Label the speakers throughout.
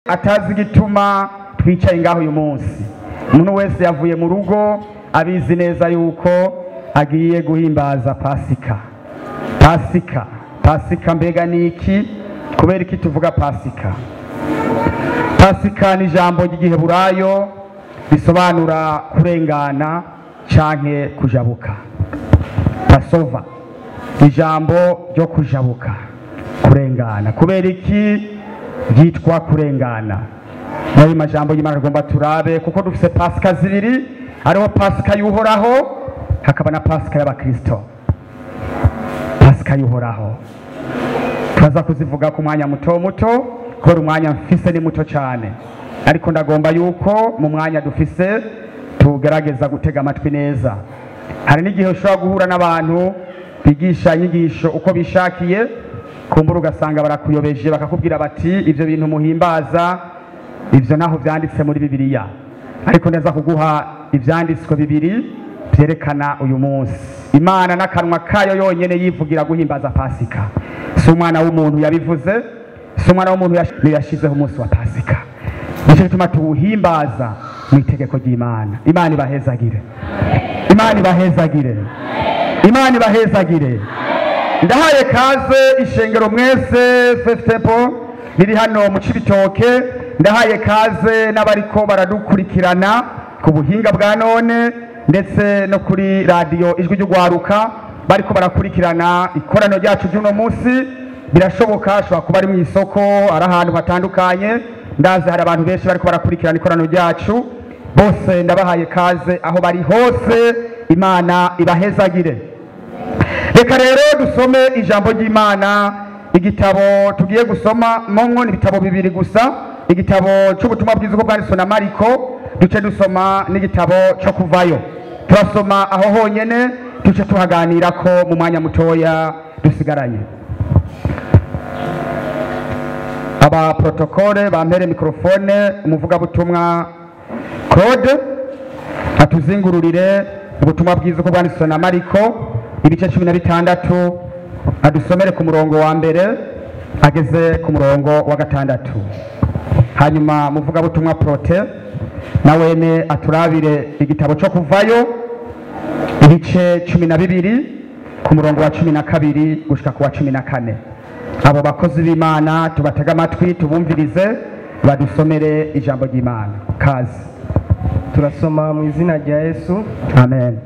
Speaker 1: Atazi igituma twicaye ngaho uyu munsi. Umuntu wese yavuye mu rugo abizi neza yuko agiye guhimbaza Pasika. Pasika, Pasika mbega ni iki? Kubera iki tuvuga Pasika? Pasika ni ijambo ry'igiheburayo risobanura kurengana canke kujabuka. Pasova, ijambo ryo kujabuka, kurengana. Kubera iki ryitwa kurengana? Muri majambo y'Imana tugomba turabe, kuko dufise Pasika zibiri, hariho Pasika y'Uhoraho hakaba na Pasika y'Abakristo. Pasika y'Uhoraho turaza kuzivuga ku mwanya muto muto, kubera umwanya mfise ni muto cyane, ariko ndagomba yuko mu mwanya dufise tugerageza gutega amatwi neza. Hari n'igihe ushobora guhura n'abantu bigisha inyigisho uko bishakiye, kumbura ugasanga barakuyobeje, bakakubwira bati ibyo bintu muhimbaza ibyo naho byanditse muri Bibiliya. Ariko ndaza kuguha ibyanditswe bibiri byerekana uyu munsi Imana n'akanwa kayo yonyene yivugira guhimbaza Pasika. Si umwana w'umuntu yabivuze, si umwana w'umuntu yashizeho umunsi wa Pasika. Nicyo gituma tuwuhimbaza mu itegeko ry'Imana. Imana ibahezagire, Imana ibahezagire, Imana ibahezagire. Ndahaye kaze ishengero mwese Faith Temple riri hano mu Cibitoke. Ndahaye kaze n'abariko baradukurikirana ku buhinga bwa none ndetse no kuri radio Ijwi ry'Ugwaruka, bariko barakurikirana ikoraniro ryacu ry'uno munsi. Birashoboka ashobora kuba ari mu isoko, ari ahantu hatandukanye. Ndazi hari abantu benshi bariko barakurikirana ikoraniro ryacu. Bose ndabahaye kaze aho bari hose, Imana ibahezagire. Reka rero dusome ijambo ry'Imana. Igitabo tugiye gusoma mongo ni ibitabo bibiri gusa, igitabo cy'ubutumwa bwiza uko bwanditswe na Mariko, duce dusoma n'igitabo cyo Kuvayo. Turasoma aho honyene, duce tuhaganira ko mu mwanya mutoya dusigaranye. Aba protokole bampere mikrofone, umuvugabutumwa Claude atuzingururire ubutumwa bwiza uko bwanditswe na Mariko ibice 16, adusomere ku murongo wa mbere ageze ku murongo wa 6. Hanyuma muvugabutumwa Prote na wene aturabire igitabo cyo Kuvayo ibice 12 ku murongo wa 12 gushika ku wa 14. Abo bakozi b'Imana tubatega amatwi, tubumvirize, badusomere ijambo ry'Imana. Kazi.
Speaker 2: Turasoma mu izina rya Yesu.
Speaker 1: Amen.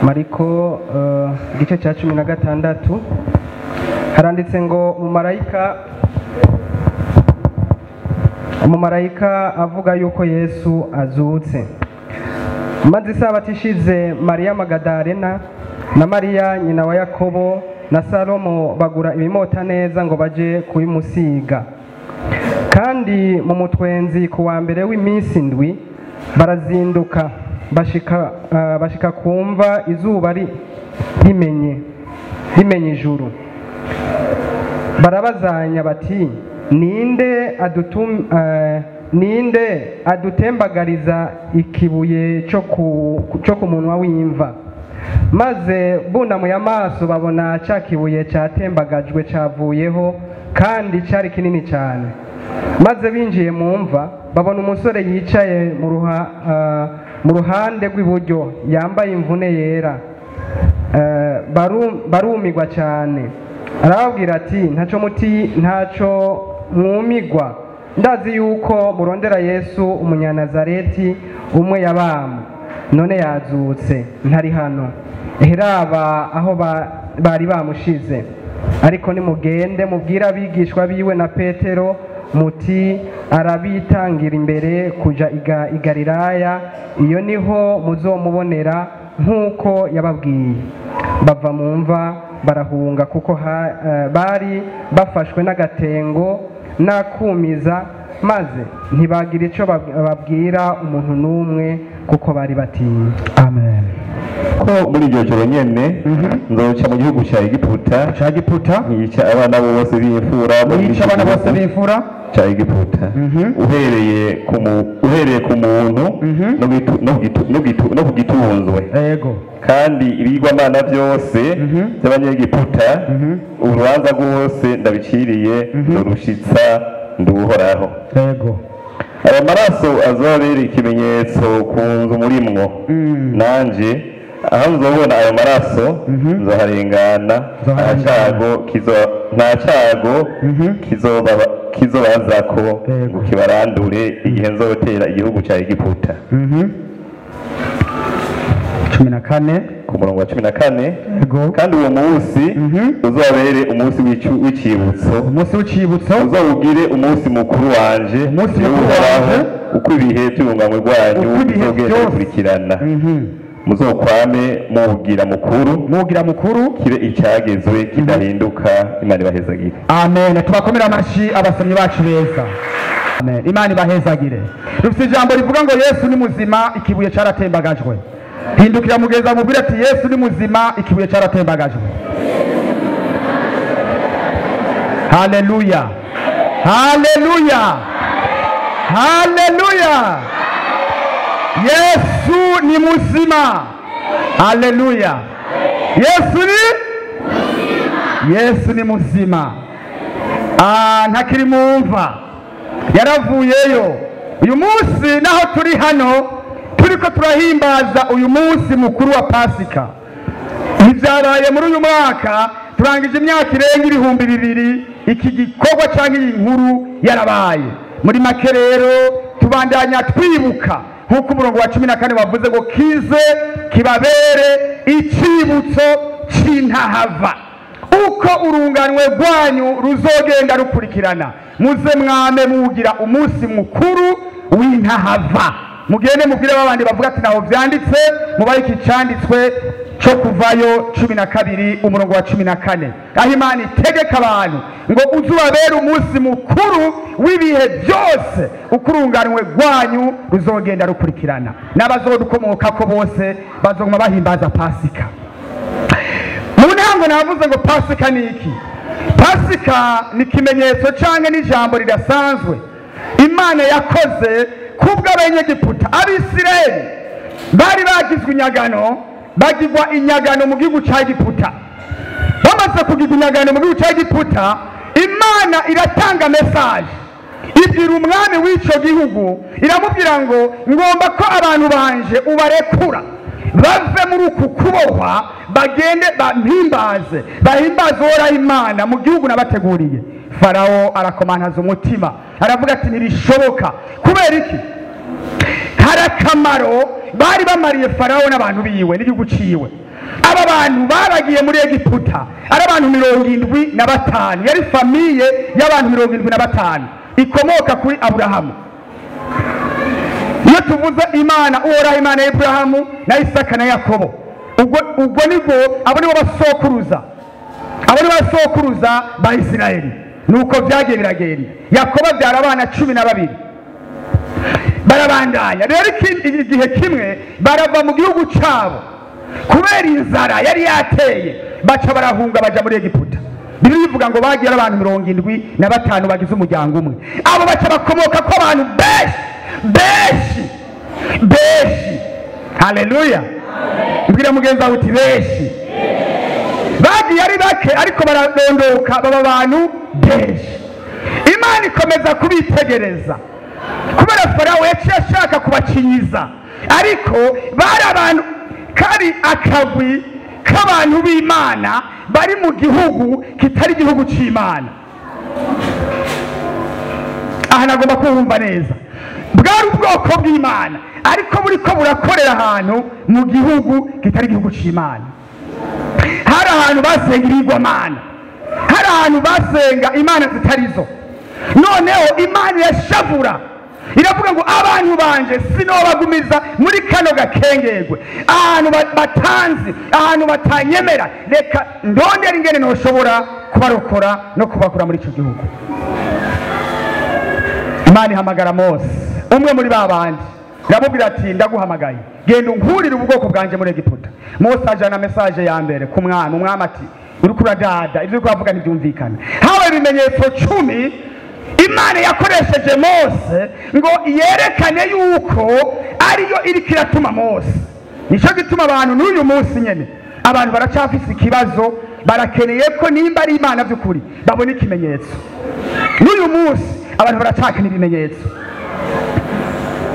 Speaker 2: Mariko igice cya 16 haranditse ngo umumarayika avuga yuko Yesu azutse. Maze isabato ishize, Mariya Magadarena na Mariya nyina wa Yakobo na Salomo bagura ibimota neza ngo baje kubimusiga. Kandi mu mutwenzi ku wa mbere w'iminsi ndwi barazinduka bashika kumva izuba rimenye ijuru. Barabazanya bati ninde adutembagariza ikibuye cyo ku munwa w'imva? Maze bunamuye amaso babona cya kibuye cyatembagajwe cyavuyeho, kandi cyari kinini cyane. Maze binjiye mu mva babona umusore yicaye mu ruhande rw'iburyo yambaye imvune yera. Barumigwa cyane. Arababwira ati ntacyo mwumigwa, ndazi yuko murondera Yesu umunyanazareti umwe yabambwe, none yazutse, ntari hano. Heraba aho bari bamushize. Ariko nimugende mubwire abigishwa biwe na Petero muti arabitangira imbere kuja i Galilaya, iyo niho muzomubonera nk'uko yababwiye. Bava mu mva barahunga, kuko bari bafashwe n'agatengo n'akumiza, maze ntibagira icyo babwira umuntu n'umwe kuko bari batinye.
Speaker 1: Amen.
Speaker 3: Ko muri iryo joro nyene nzoca mu gihugu cya Egiputa,
Speaker 1: cya Egiputa,
Speaker 3: nkica abana bose b'imfura,
Speaker 1: nkica abana bose b'imfura
Speaker 3: cya Egiputa, uhereye ku muntu no ku gitunzwe.
Speaker 1: Yego.
Speaker 3: Kandi ibigwamana byose by'abanyegiputa, urubanza rwose ndabiciriye, ndorushitsa Nduhoraho.
Speaker 1: Yego.
Speaker 3: Ayo maraso azobabera ikimenyetso ku nzu murimwo, nanje aho nzobona ayo maraso nzoharengana, nta cyago kizobazako ngo kibarandure igihe nzotera igihugu cya Egiputa.
Speaker 1: 14
Speaker 3: ku murongo wa 14. Kandi uwo munsi uzabere umunsi w'icibutso,
Speaker 1: umunsi w'icibutso
Speaker 3: uzawugire umunsi mukuru wanje,
Speaker 1: umunsi mukuru wanje,
Speaker 3: uko ibihe by'urunganwe rwanyu bizogenda bikurikirana, muzokwame muwugira mukuru,
Speaker 1: muwugira mukuru,
Speaker 3: kibe icyagezwe kidahinduka. Imana ibahezagire.
Speaker 1: Amen. Tubakomera amashi abasomyi bacu beza. Amen. Imana ibahezagire. Dufite ijambo rivuga ngo Yesu ni muzima, ikibuye cyaratembagajwe. Hindukira mugeza mubwire ati Yesu ni muzima, ikibuye cyaratembagajwe. Haleluya, haleluya, haleluya. Yesu ni muzima. Haleluya. Yesu ni muzima. Yesu ni muzima. Ntakiri mumva, yaravuyeyo. Uyu munsi naho turi hano turiko turahimbaza uyu munsi mukuru wa Pasika. Ivyabaye muri uyu mwaka, turangije imyaka irenga 2000 iki gikorwa canke iyi nkuru yarabaye. Muri make rero tubandanya twibuka nkuko umurongo wa 14 wavuze ngo kize kibabere icibutso c'intahava, uko urunganwe rwanyu ruzogenda rukurikirana, muze mwame mugira umunsi mukuru w'intahava. Mugende mubwire babandi bavuga ati naho vyanditse, mubaye iki canditswe cyo kuvayo 12 umurongo wa 14, aho Imana itegeka abantu ngo uzubabere umunsi mukuru w'ibihe byose, ukurunganwe rwanyu ruzogenda rukurikirana, n'abazodukomoka ko bose bazoguma bahimbaza Pasika. Mu ntango navuze ngo Pasika ni iki? Pasika ni ikimenyetso canke n'ijambo ridasanzwe Imana yakoze kubw'abanyegiputa. Abisirayeli bari bagizwe inyagano, bagirwa inyagano mu gihugu cya Egiputa. Bamaze kugirwa inyagano mu gihugu cya Egiputa, Imana iratanga message ibwira umwami w'ico gihugu, iramubwira ngo ngomba ko abantu banje ubarekura bave muri uku kubohwa, bagende bampimbaze, bahimbaze Uhoraho Imana mu gihugu nabateguriye. Farao arakomantaza umutima, aravuga ati ntibishoboka. Kubera iki? Hari akamaro bari bamariye Farao n'abantu biwe n'igihugu ciwe. Aba bantu baragiye muri Egiputa ari abantu 75, yari famiye y'abantu 75 ikomoka kuri Aburahamu. Iyo tuvuze Imana, Uhoraho Imana ya Aburahamu na Isaka na Yakobo, ubwo nibwo abo nibo basokuruza, abo nibo basokuruza ba Isirayeli. Nuko byagiye biragenda, Yakobo abyara abana 12, barabandanya. Rero igihe kimwe barava mu gihugu cyabo kubera inzara yari yateye, baca barahunga baja muri Egiputa. Bibiliya ivuga ngo bagiye abantu 75 bagize umuryango umwe. Abo baca bakomoka ko abantu benshi benshi benshi. Haleluya. Mbwira mugenzi wawe uti benshi. Bagiye ari bake ariko bararondoka baba abantu benshi. Imana ikomeza kubitegereza kubera Farao yaciye ashaka kubacinyiza, ariko bari abantu kari akagwi k'abantu b'Imana bari mu gihugu kitari igihugu c'Imana. Aha nagomba kumva neza, bwari ubwoko bw'Imana ariko buriko burakorera ahantu mu gihugu kitari igihugu c'Imana. Hari ahantu basenga ibigwamana, hari ahantu basenga imana zitarizo. Noneho Imana irashavura, iravuga ngo abantu banje sinobagumiza muri kano gakengerwe, ahantu batanzi, ahantu batanyemera, reka ndondera ingene noshobora kubarokora no kubakura muri ico gihugu. Imana ihamagara Mose, umwe muri babandi, iramubwira ati ndaguhamagaye, genda unkurire ubwoko bwanje muri Egiputa. Mose ajana message ya mbere ku mwami, umwami ati uriko uradada, ivyo uriko uravuga ntivyumvikana. Hawe ibimenyetso 10 Imana yakoresheje Mose ngo yerekane yuko ariyo iriko iratuma Mose. Nico gituma abantu n'uyu munsi nyene abantu baracafise ikibazo, barakeneye ko nimba ari Imana by'ukuri babona ikimenyetso. N'uyu munsi Abantu baracakana ibimenyetso,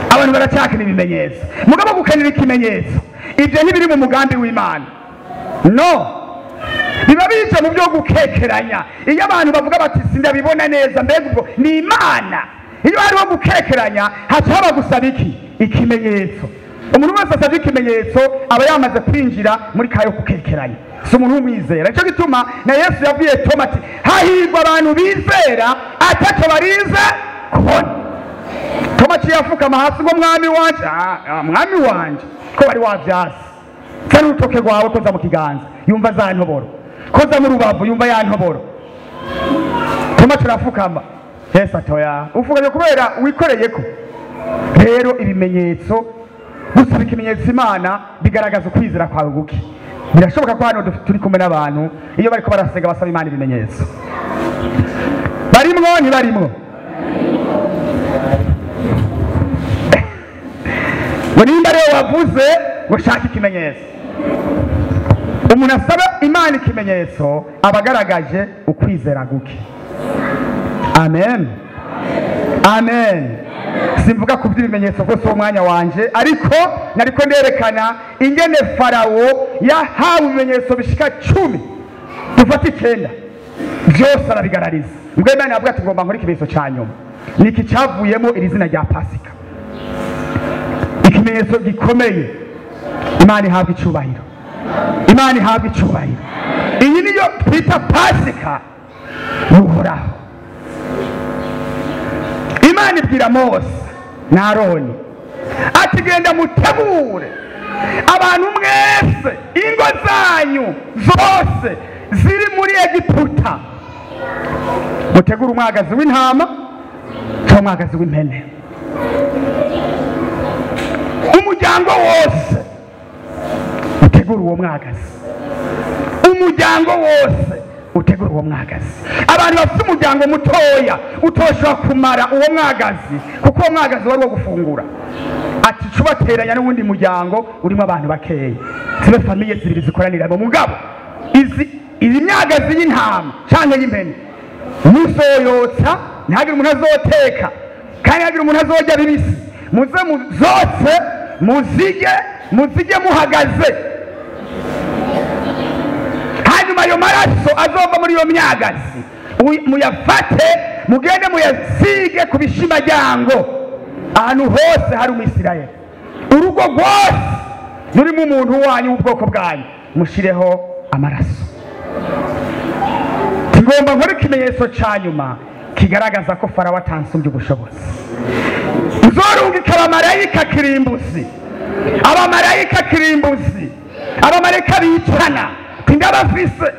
Speaker 1: abantu baracakana ibimenyetso. Mugabo gukenera ikimenyetso ibyo ntibiri mu mugambi w'Imana, no biba bije mu byo gukekeranya. Iyo abantu bavuga bati sindabibona neza, mbega ubwo ni Imana. Iyo hariho gukekeranya haca haba gusaba iki? Ikimenyetso. Umuntu wese asabye ikimenyetso aba yamaze kwinjira muri kayo gukekeranya, si umuntu w'umwizera. Nicyo gituma na Yesu yabwiye Toma ati hahirwa abantu bizera ataco barize kubona. Toma aciye afukama hasi ngo mwami wanje, mwami wanje, ko wari wavyase, zana urutoke rwawe koza mu kiganza, yumva za ntoboro, koza mu rubavu, yumva ya ntoboro. Toma turafukama, Yesu atoya ufukamye kubera wikoreyeko. Rero ibimenyetso, gusaba ikimenyetso Imana bigaragaza ukwizera kwawe guke. Birashoboka ko hano turi kumwe n'abantu iyo bariko barasenga basaba Imana ibimenyetso. Barimwo ntibarimwo? Ngo nimba rero wavuze ngo shaka ikimenyetso, umuntu asaba Imana ikimenyetso aba agaragaje ukwizera guke. Amen, amen. Simvuga ku by'ibimenyetso ko si umwanya wanje, ariko nariko nderekana ingene Farawo yahawe ibimenyetso bishika 10, dufata 9 byose arabigarariza. Mbwe Imana yavuga ati ngomba nkore ikimenyetso ca nyuma, niki cavuyemo iri zina rya Pasika, ikimenyetso gikomeye. Imana ihabwa icubahiro, Imana ihabwa icubahiro. Iyi niyo twita Pasika y'Uhoraho. Imana ibwira Mose na Aroni ati genda mutegure abantu mwese, ingo zanyu zose ziri muri Egiputa, mutegure umwagazi w'intama cyangwa umwagazi w'impene, umuryango wose utegure uwo mwagazi, umuryango wose utegura uwo mwagazi. Abantu bafite umuryango mutoya utoshobora kumara uwo mwagazi, kuko uwo mwagazi wari wo gufungura. Ati cubateranya n'uwundi muryango urimo abantu bakeya, zibe famiye zibiri zikoranira mu mugabo. Izi myagazi y'intama canke y'impene muzoyotsa, ntihagire umuntu azoteka kandi ntihagire umuntu azorya bibisi. Muze muzotse, muzige, muzige muhagaze. Hanyuma ayo maraso azova muri iyo myagazi muyafate, mugende muyasige ku bishimajyango ahantu hose hari Umwisirayeli. Urugo rwose rurimo umuntu wanyu w'ubwoko bwanyu mushireho amaraso. Ngomba nkore ikimenyetso ca nyuma kigaragaza ko Farawo atansumbye ubushobozi. Nzorungika abamarayika kirimbuzi, abamarayika kirimbuzi, abamarayika bicana ndabafise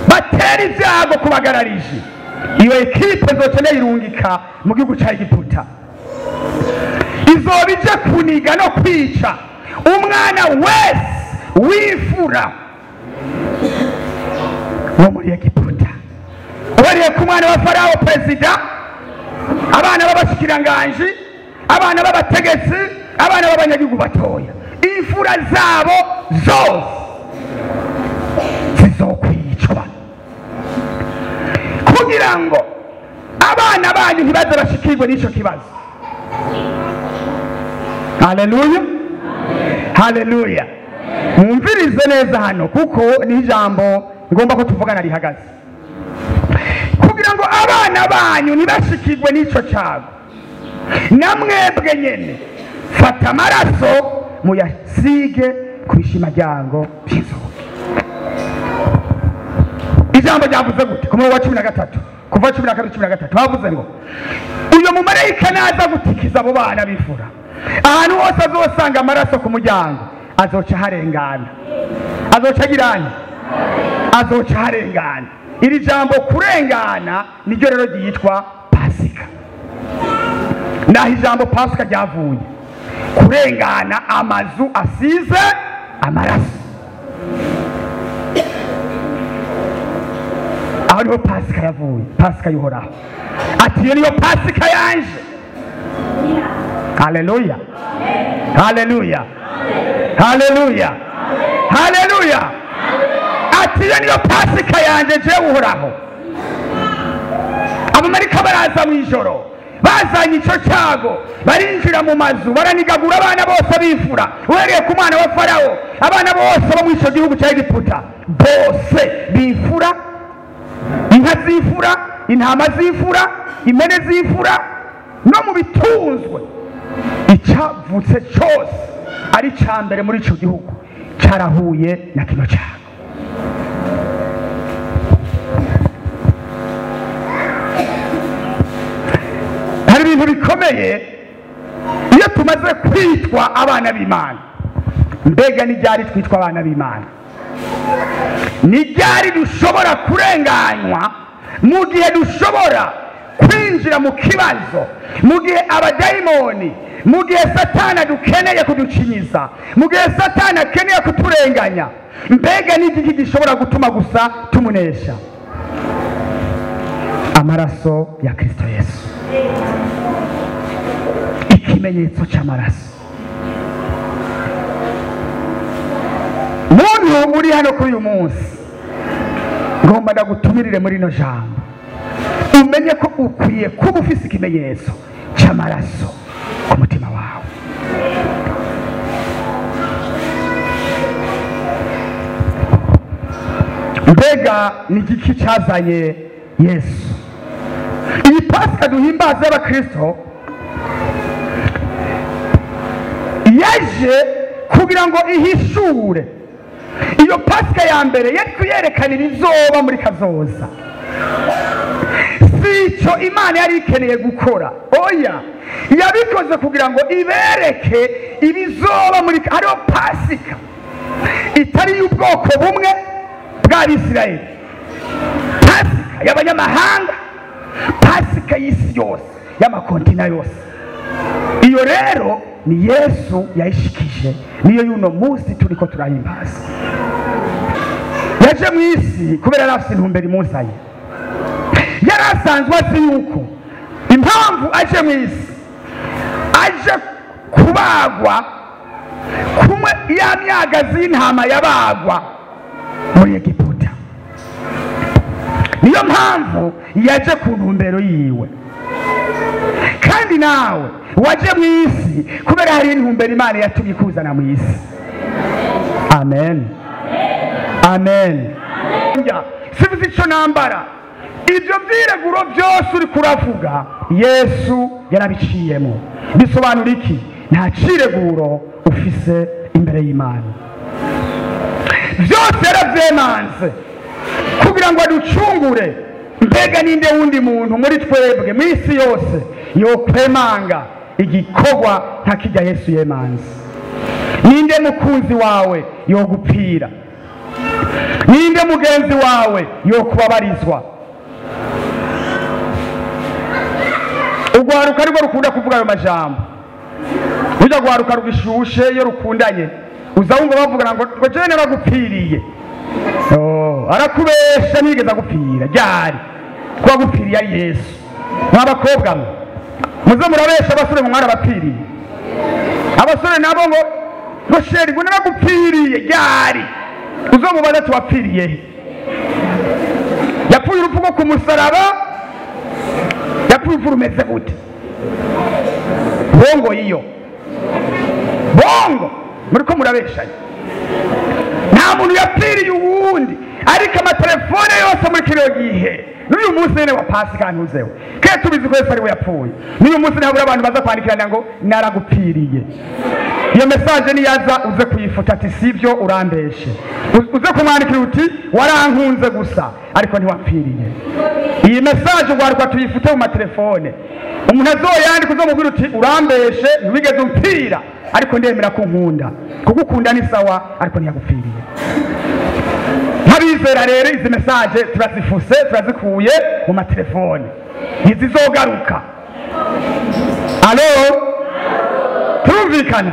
Speaker 1: batera ibyago kubagararije. Iyo ekipe nzokeneye irungika mu gihugu ca Egiputa, izoba ije kuniga no kwica umwana wese w'imfura wo muri Egiputa. Uhereye ku mwana wa Farawo perezida, abana b'abashikiranganji, abana b'abategetsi, abana b'abanyagihugu batoya, imfura zabo zose zizokwicwa, kugira ngo abana banyu ntibaze bashikirwe n'ico kibazo. Haleluya, haleluya. Mwumvirize neza hano, kuko ni ijambo ngomba ko tuvugana rihagaze. Kugira ngo abana banyu ntibashikirwe n'ico cago, namwebwe nyene fata amaraso muyasige ku bishimajyango by'inzugi. Ijambo ryavuze gute ku murongo wa 13 kuva 12 13 havuze ngo uyo mumarayika naza gutikiza abo bana b'imfura, ahantu hose azosanga amaraso ku muryango azoca harengana, azoca agirana, azoca harengana. Iri jambo kurengana niryo rero ryitwa Pasika. Naho ijambo Pasika ryavuye, kurengana amazu asize amaraso. Aho niho Pasika yavuye, Pasika y'Uhoraho. Ati iyo niyo Pasika yanje. Haleluya, haleluya, haleluya, haleluya. Ati iyo niyo Pasika yanje jewe Uhoraho. Abamarika baraza mu ijoro bazanye ico cyago, barinjira mu mazu baranigagura abana bose b'imfura, uhereye ku mwana wa Farawo, abana bose bo muri ico gihugu cya Egiputa bose b'imfura, inka z'imfura, intama z'imfura, impene z'imfura, no mu bitunzwe icavutse cyose ari ca mbere muri ico gihugu carahuye na kino cyago. Hari ibintu bikomeye iyo tumaze kwitwa abana b'Imana. Mbega ni ryari twitwa abana b'Imana? Ni ryari dushobora kurenganywa mu gihe dushobora kwinjira mu kibazo, mu gihe abadayimoni, mu gihe Satani dukeneye kuducinyiza, mu gihe Satani akeneye kuturenganya? Mbega ni iki gishobora gutuma gusa tumunesha? Amaraso ya Kristo Yesu, ikimenyetso cy'amaraso. Muntu uri hano kuri uyu munsi, ngomba ndagutumirire muri ino jambo, umenye ko ukwiye kuba ufise ikimenyetso cy'amaraso ku mutima wawe. Mbega ni igiki cyazanye Yesu? Iyi Pasika duhimbaza y'Abakristo yaje kugira ngo ihishure. Iyo Pasika ya mbere yari kuyerekana ibizoba muri kazoza. Si icyo Imana yari ikeneye gukora, oya, yabikoze kugira ngo ibereke ibizoba muri. Hariho Pasika itari y'ubwoko bumwe bw'Abisirayeli, Pasika y'abanyamahanga, Pasika y'isi yose, y'amakontina yose. Iyo rero ni Yesu yayishikije, niyo y'uno munsi turiko turahimbaza. Yaje mu isi kubera yari afise intumbero imuzanye. Yari asanzwe azi yuko impamvu aje mu isi, aje kubagwa kumwe ya myagazi y'intama yabagwa muri Egiputa. Niyo mpamvu yaje ku ntumbero yiwe. Kandi nawe waje mu isi kubera hari intumbero Imana yatumye kuzana mu isi. Amen. Amen. Sivuze ico nambara, ibyo byireguro byose uri kuravuga Yesu yarabiciyemo. Bisobanura iki? Nta cireguro ufise imbere y'Imana. Byose yaravyemanze kugira ngo aducungure. Mbega ninde wundi muntu muri twebwe mu isi yose yokwemanga igikorwa nka kijya Yesu yemanze? Ninde mukunzi wawe yogupfira? Ninde mugenzi wawe yokubabarizwa? Ugwaruka ariko rukunda kuvuga ayo majambo. Ujya gwaruka rugishushe iyo rukundanye, uza wumva bavugana ngo jewe naragupfiriye. Oh, arakubesha nigeze agupfira ryari? Ko agupfiriye ari Yesu. Mw'abakobwa mwe muze murabesha abasore ngo mwarabapfiriye. Abasore nabo ngo sheri ngo naragupfiriye ryari? Uzomubaza ati wapfiriye he? Yapfuye urupfu rwo ku musaraba? Yapfuye urupfu rumeze gute? Bongo iyo bongo muriko murabeshanya. Nta muntu yapfiriye uwundi, ariko amatelefone yose muri kino gihe n'uyu munsi nyene wa Pasika ntuzeho, kare tubizi ko Yesu ari we yapfuye. N'uyu munsi ntabura abantu baza kwandikirana ngo naragupfiriye. Iyo message niyaza uze kuyifuta ati sivyo urambeshe. Uze kumwandikira uti warankunze gusa ariko ntiwapfiriye. Iyi message ugwaruka tuyifute mu matelefone. Umuntu azoyandika uzomubwira uti urambeshe ntiwigeze umpfira ariko ndemera ko unkunda. Kugukunda ni sawa ariko ntiyagupfiriye. Nk'abizera rero izi message turazifuse, turazikuye mu matelefone, ntizizogaruka. Alo, turumvikana?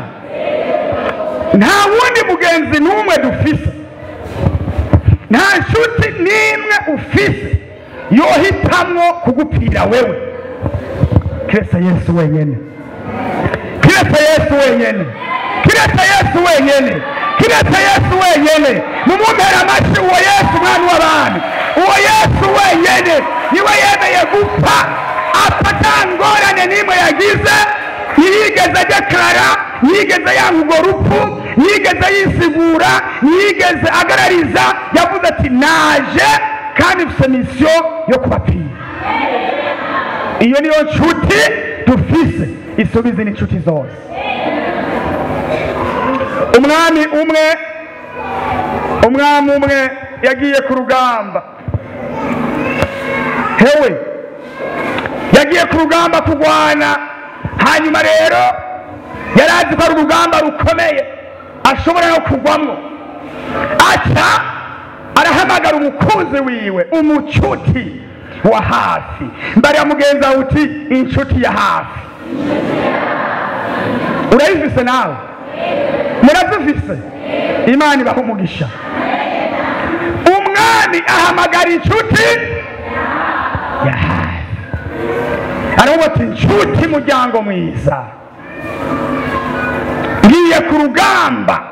Speaker 1: Nta wundi mugenzi n'umwe dufise, nta nshuti n'imwe ufise yohitamwo kugupfira wewe, kiretse Yesu wenyene, kiretse Yesu wenyene, kiretse Yesu wenyene, kiretse Yesu wenyene. Mumumpere amashyi uwo Yesu mwana w'abantu, uwo Yesu wenyene Niwe yemeye gupfa apfa ata ngorane n'imwe yagize, ntiyigeze adekara, ntiyigeze yanga urwo rupfu, ntiyigeze yisigura, ntiyigeze agarariza. Yavuze ati naje kandi mfise misiyo yo kubapfira. Iyo niyo nshuti dufise, isubize n'inshuti zose. Umwami umwe yagiye ku rugamba. Hewe yagiye ku rugamba kurwana, hanyuma rero yarazi ko ari urugamba rukomeye ashobora no kugwamwo. Aca arahamagara umukunzi wiwe, umucuti wa hafi. Mbariya mugenzi wawe uti inshuti ya hafi. Urayifise nawe? Murazifise? Imana ibaha umugisha. Umwami ahamagara inshuti ya hafi, aravuga ati inshuti muryango mwiza, ngiye ku rugamba,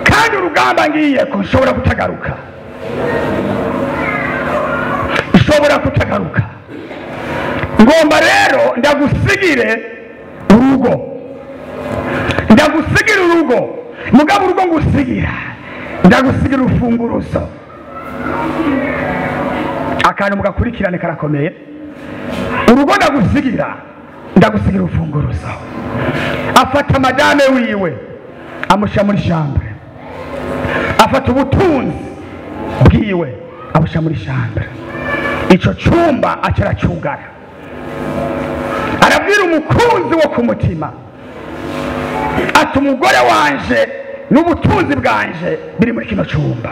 Speaker 1: kandi urugamba ngiye ko nshobora kutagaruka, nshobora kutagaruka. Ngomba rero ndagusigire urugo, ndagusigira urugo, mugabo urugo ngusigira, ndagusigira urufunguruzo. Akantu mugakurikirane karakomeye. Urugo ndagusigira, ndagusigira urufunguruzo. Afata madame wiwe amushyira muri chambre, afata ubutunzi bwiwe abushyira muri chambre. Ico cumba acaracugara, arabwira umukunzi wo ku mutima ati umugore wanje n'ubutunzi bwanje biri muri kino cumba,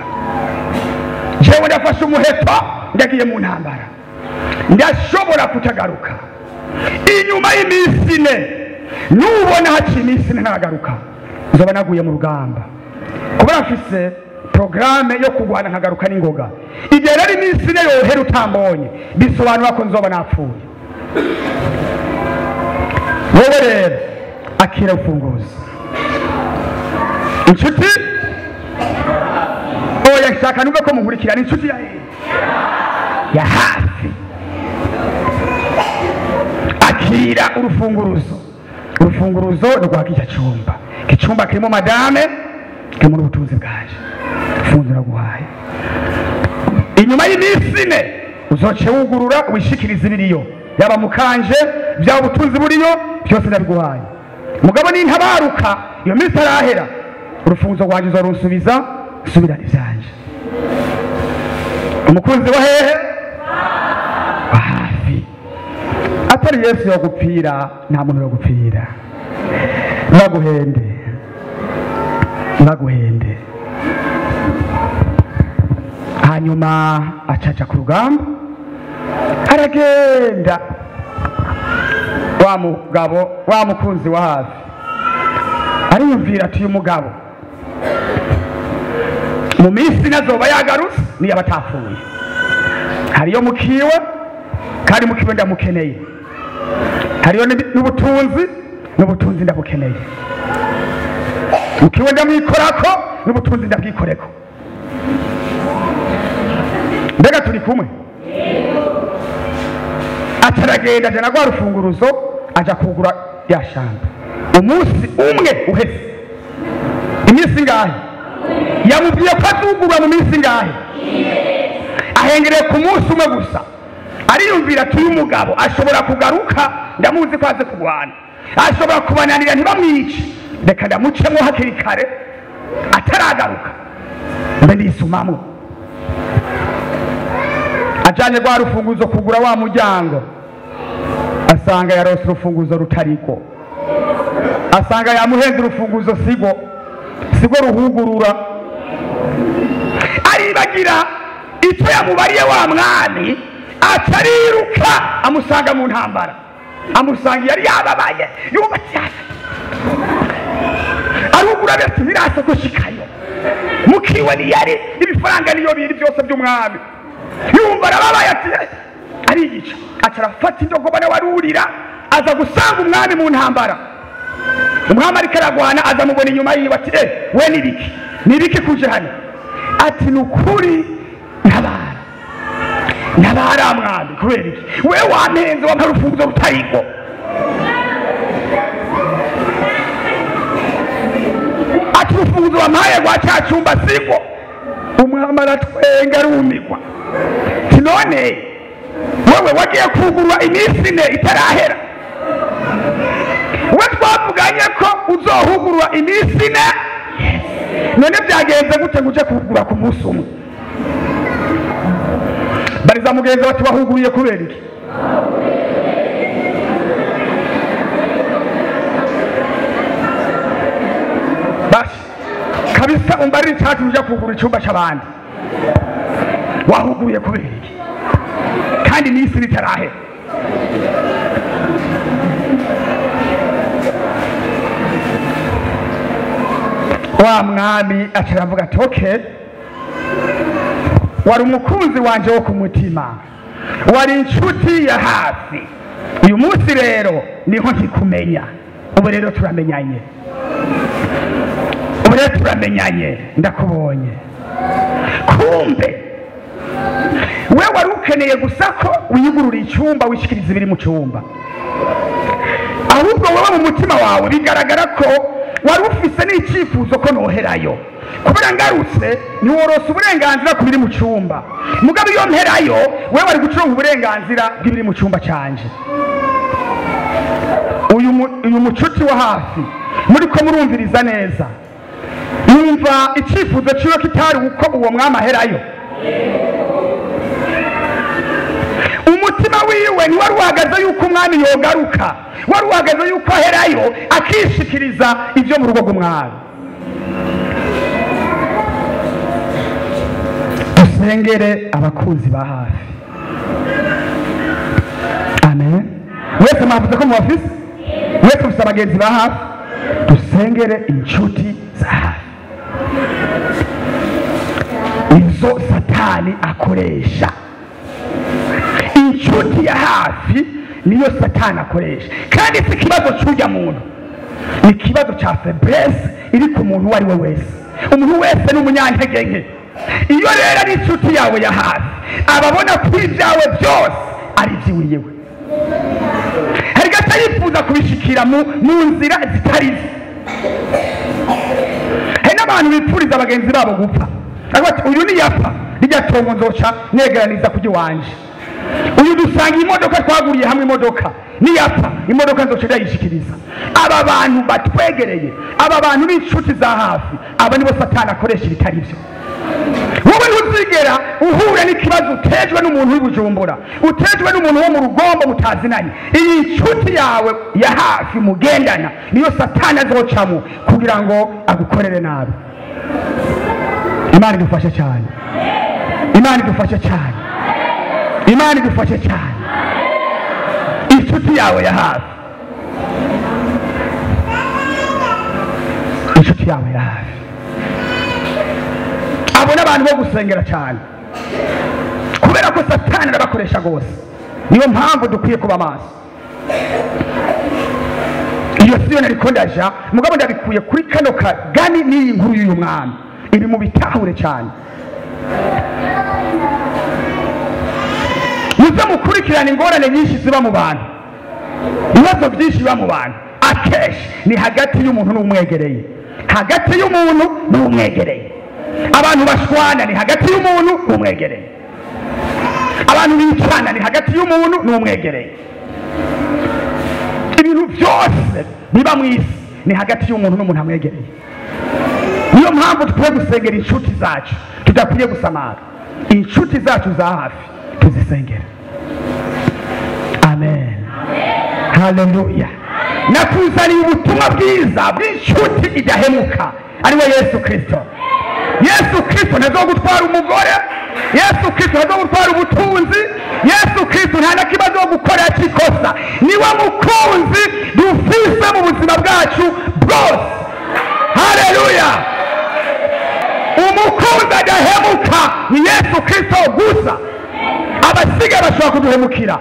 Speaker 1: jewe ndafashe umuheto ndagiye mu ntambara, ndashobora kutagaruka. Inyuma y'iminsi ine, nubona haciye iminsi ine ntaragaruka, nzoba naguye mu rugamba, kubera mfise porogaramu yo kurwana nkagaruka n'ingoga. Igihe rero iminsi ine yohera utambonye, bisobanura ko nzoba napfuye. Wowe rero akira ufunguzo. Inshuti oya, nshaka numve ko munkurikirana. Inshuti ya hafi, akira urufunguruzo. Urufunguruzo ni rwa kijya cyumba, icyumba kirimo madame, kirimo n'ubutunzi bwaje. Urufunguzo naguhaye, inyuma y'iminsi ine uzoce wugurura wishikirize ibiriyo, yaba mukanje byaba ubutunzi buriyo byose ndabiguhaye. Mugabo nintabaruka iyo minsi arahera, urufunguzo rwanjye uzorunsubiza, subirana ibyanje. Umukunzi wa hehe? Wa hafi. Atari Yesu yogupfira, nta muntu yogupfira. Baguhende, baguhende. Hanyuma acaca ku rugamba, aragenda. Wa mugabo, wa mukunzi wa hafi ariyumvira ati uyu mugabo mu minsi nazoba yagarutse niyo abatapfuye, hariyo mukiwe kandi mukiwe ndamukeneye, hariyo n'ubutunzi, n'ubutunzi ndabukeneye, mukiwe ndamwikorako, n'ubutunzi ndabwikoreko. Mbega turi kumwe? Ataragenda ajana rwa rufunguruzo, aja kugura ya shamba. Umunsi umwe uheze, iminsi ingahe? Yamubwiye ko azugurura mu minsi ingahe? Ahengereye ku munsi umwe gusa. Ariyumvira ati uyu mugabo ashobora kugaruka, ndamuzi ko aze kurwana, ashobora kubananira ntibamwice, reka ndamucemo hakiri kare ataragaruka, mbe ndisumamwo. Ajanye rwa rufunguzo kugura wa muryango, asanga yarose urufunguzo rutariko, asanga yamuhenze urufunguzo sigo ruhugurura. Aribagira icyo yamubariye wa mwami, atariruka amusanga mu ntambara, amusanga yari yababaye, yumva cyane, arugura ati birasa gushikayo, mukiwe niyari ibifaranga niyo biri byose by'umwami. Yumva arababaye ati arigica, acarafata indogobe nawe arurira, aza gusanga umwami mu ntambara. Umwami ariko aragwana, aza mubona inyuma yiwe ati we nibiki nibiki kuje hano? Ati nukuri ntabara, Nabaramwami kubera iki? We wampenze wampa urufunguzo rutarigo. Ati urufunguzo wampaye rwa cya cyumba siko. Umwami aratwenga arumigwa. None wewe wagiye kugurwa iminsi ine itarahera. We twavuganye ko uzohugurwa iminsi ine. None byagenze gute ngo uje kugura ku munsi umwe? Bariza mugenzi bati wahuguriye kubera iki? Basi kabisa umbarira icyacu uje kugura icyumba cy'abandi. Wahuguye kubera iki? Kandi iminsi itarahera. Wa mwami acaravuga ati okay, wari umukunzi wanje wo ku mutima, wari inshuti ya hafi, uyu munsi rero niho nkikumenya. Ubu rero turamenyanye, ubu rero turamenyanye, ndakubonye. Kumbe we wari ukeneye gusa ko wiyugurura icyumba wishikiriza ibiri mu cyumba, ahubwo wowe mu mutima wawe bigaragara ko wari ufise n'icyifuzo ko noherayo, kubera ngarutse ntiworose uburenganzira ku biri mu cyumba. Mugabo iyo mperayo we wari gucunga uburenganzira bw'ibiri mu cyumba canje. Uyu mucuti wa hafi muri ko murumviriza neza, yumva icyifuzo ciwe kitari uko uwo mwami aherayo. Umutima wiwe ni wari uhagaze yuko umwami yogaruka, wari uhagaze yuko aherayo akishikiriza ibyo mu rugo rw'umwami. Dusengere abakunzi ba hafi. Amen. Mwese mwavuze ko mubafise, mwese mufise abagenzi ba hafi. Dusengere inshuti za hafi, izo Satani akoresha. Inshuti ya hafi niyo Satani akoresha, kandi si ikibazo cy'ujya muntu, ni ikibazo cya faiblesse iri ku muntu uwo ari we wese. Umuntu wese ni umunyantege nke. Iyo rero ari inshuti yawe ya hafi, ababona ko ibyawe byose ari iby'iwiwe, hari gato yifuza kubishikira mu nzira zitari zo. Hari n'abantu bipfuriza bagenzi babo gupfa, ati uyu niyapfa rijya tongo nzoca negeraniza kujya iwanje, uyu dusanga imodoka twaguriye hamwe imodoka niyapfa imodoka nzoca ndayishikiriza. Aba bantu batwegereye, aba bantu n'inshuti za hafi, aba nibo Satani akoresha ibitari byo. Wowe ntuzigera uhura n'ikibazo utejwe n'umuntu w'ibujumbura, utejwe n'umuntu wo mu rugombo mutazinanye. Iyi nshuti yawe ya hafi mugendana niyo Satani azocamo kugira ngo agukorere nabi. Imana idufashe cyane, Imana idufashe cyane, Imana idufashe cyane. Inshuti yawe ya hafi, inshuti yawe ya hafi, abo n'abantu bo gusengera cyane, kubera ko Satani arabakoresha gose. Niyo mpamvu dukwiye kuba maso. Iyo siyo nariko ndaja, mugabo ndabikuye kuri kano kagani n'iyi nkuru y'uyu mwami, ibi mu bitahure cyane. Muze mukurikirana ingorane nyinshi ziba mu bantu, ibibazo byinshi biba mu bantu, akenshi ni hagati y'umuntu n'umwegereye, hagati y'umuntu n'umwegereye. Abantu bashwana ni hagati y'umuntu n'umwegereye, abantu bicana ni hagati y'umuntu n'umwegereye. Ibintu byose biba mu isi ni hagati y'umuntu n'umuntu amwegereye. Niyo mpamvu dukwiye gusengera inshuti zacu, tudakwiye gusamara. Inshuti zacu za hafi tuzisengera. Amen. Haleluya. Nakuzaniye ubutumwa bwiza bw'inshuti idahemuka, ari we Yesu Kristo. Yesu Kristo ntazogutwara umugore, Yesu Kristo ntazogutwara ubutunzi, Yesu Kristo nta na kibazo gukora kikosa. Niwe mukunzi dufise mu buzima bwacu bwose. Haleluya. Umukunzi adahemuka ni Yesu Kristo gusa. Abasiga bashobora kuduhemukira,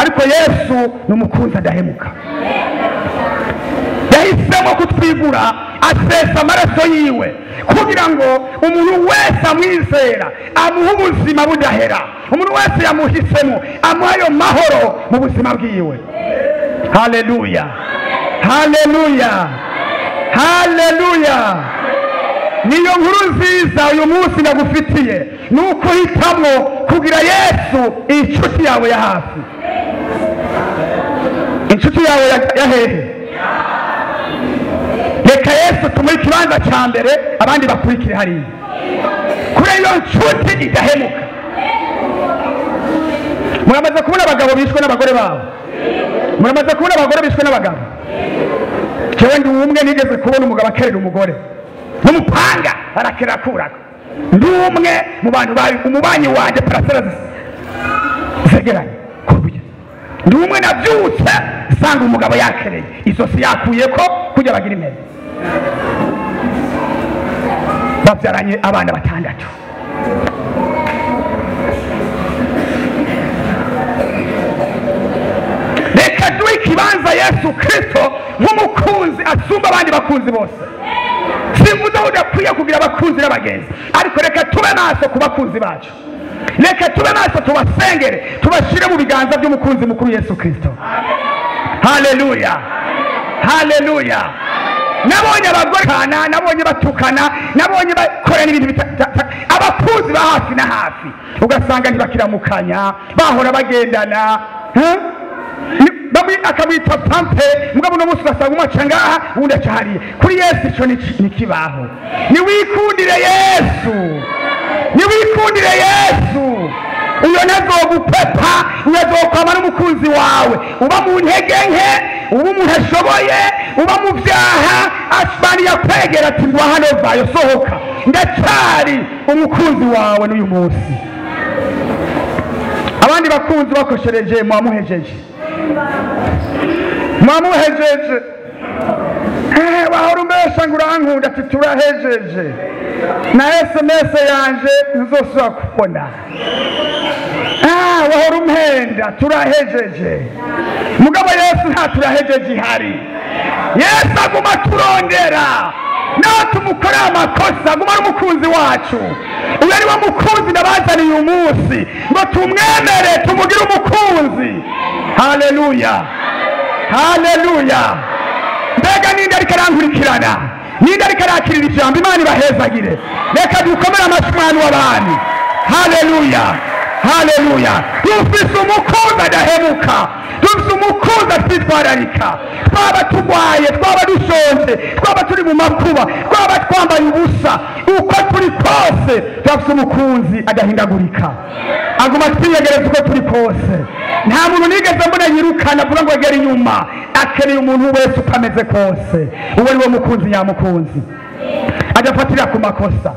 Speaker 1: ariko Yesu ni umukunzi adahemuka. Yahisemo kutwigura Asesa amaraso yiwe kugira ngo umuntu wese amwizera amuhe ubuzima budahera, umuntu wese yamuhisemo amuhe ayo mahoro mu buzima bwiwe. Haleluya, haleluya, haleluya. Niyo nkuru nziza uyu munsi ndagufitiye, ni uko uhitamwo kugira Yesu inshuti yawe ya hafi. Inshuti yawe ya hehe? Reka Yesu tumuhe ikibanza cya mbere, abandi bakurikire hariya. Kuri iyo nshuti idahemuka. Muramaze kubona abagabo bishwe n'abagore babo, muramaze kubona abagore bishwe n'abagabo. Jewe ndi umwe nigeze kubona umugabo akerera umugore n'umupanga arakera kurako. Ndi umwe mu bantu bari umubanyi wanje parasera zegeranye kubuye. Ndi umwe nabyutse sanga umugabo yakereye izosi yakuye ko kujya bagira impene. Babyaranye abana 6. Reka duhe ikibanza Yesu Kristo nk'umukunzi asumba abandi bakunzi bose. Simvuze aho udakwiye kugira abakunzi n'abagenzi, ariko reka tube maso ku bakunzi bacu. Reka tube maso tubasengere, tubashyire mu biganza by'umukunzi mukuru Yesu Kristo. Haleluya, haleluya. Nabonye abagore kana, nabonye batukana, nabonye bakora n'ibintu abakunzi ba hafi na hafi ugasanga ntibakiramukanya, bahora bagendana. Bamwe akamwita pampe, mugabo no munsi ugasanga umwe aca ngaha uwundi aca hariya. Kuri Yesu ico nikibaho. Niwikundire Yesu, niwikundire Yesu. Uyo ntazogupepa, uyo azokwama n'umukunzi wawe. Uba mu ntege nke, uba umuntu ashoboye, uba mu vyaha, asibani yakwegera ati ngwa hano vayo sohoka, ndacyari umukunzi wawe n'uyu munsi. Abandi bakunzi bakoshereje mwamuhejeje, mwamuhejeje. Wahora umbesha ngo urankunda, ati turahejeje. Na SMS yanje ntuzosubira kubona. Wahora umpenda, turahejeje. Mugabo Yesu nta turahejeje ihari. Yesu aguma turondera, nawe tumukorera amakosa, aguma ari umukunzi wacu. Uyu ari we mukunzi ndabazaniye uyu munsi ngo tumwemere, tumugire umukunzi. Haleluya, haleluya. Mbega ninde ariko arankurikirana? Ninde ariko arakirira ijambo? Imana ibahezagire. Reka dukomere amashyi umwami w'abami. Haleluya, haleluya. Dufise umukunzi adahemuka, dufise umukunzi atwitwararika. Twaba turwaye, twaba dushonje, twaba turi mu makuba, twaba twambaye ubusa, uko turi kose turafise umukunzi adahindagurika, aguma twiyegereza uko turi kose. Nta muntu nigeze mbona yirukana avuga ngo agere inyuma. Akeneye umuntu wese uko ameze kose. Uwo ni we mukunzi nyamukunzi, adafatira ku makosa.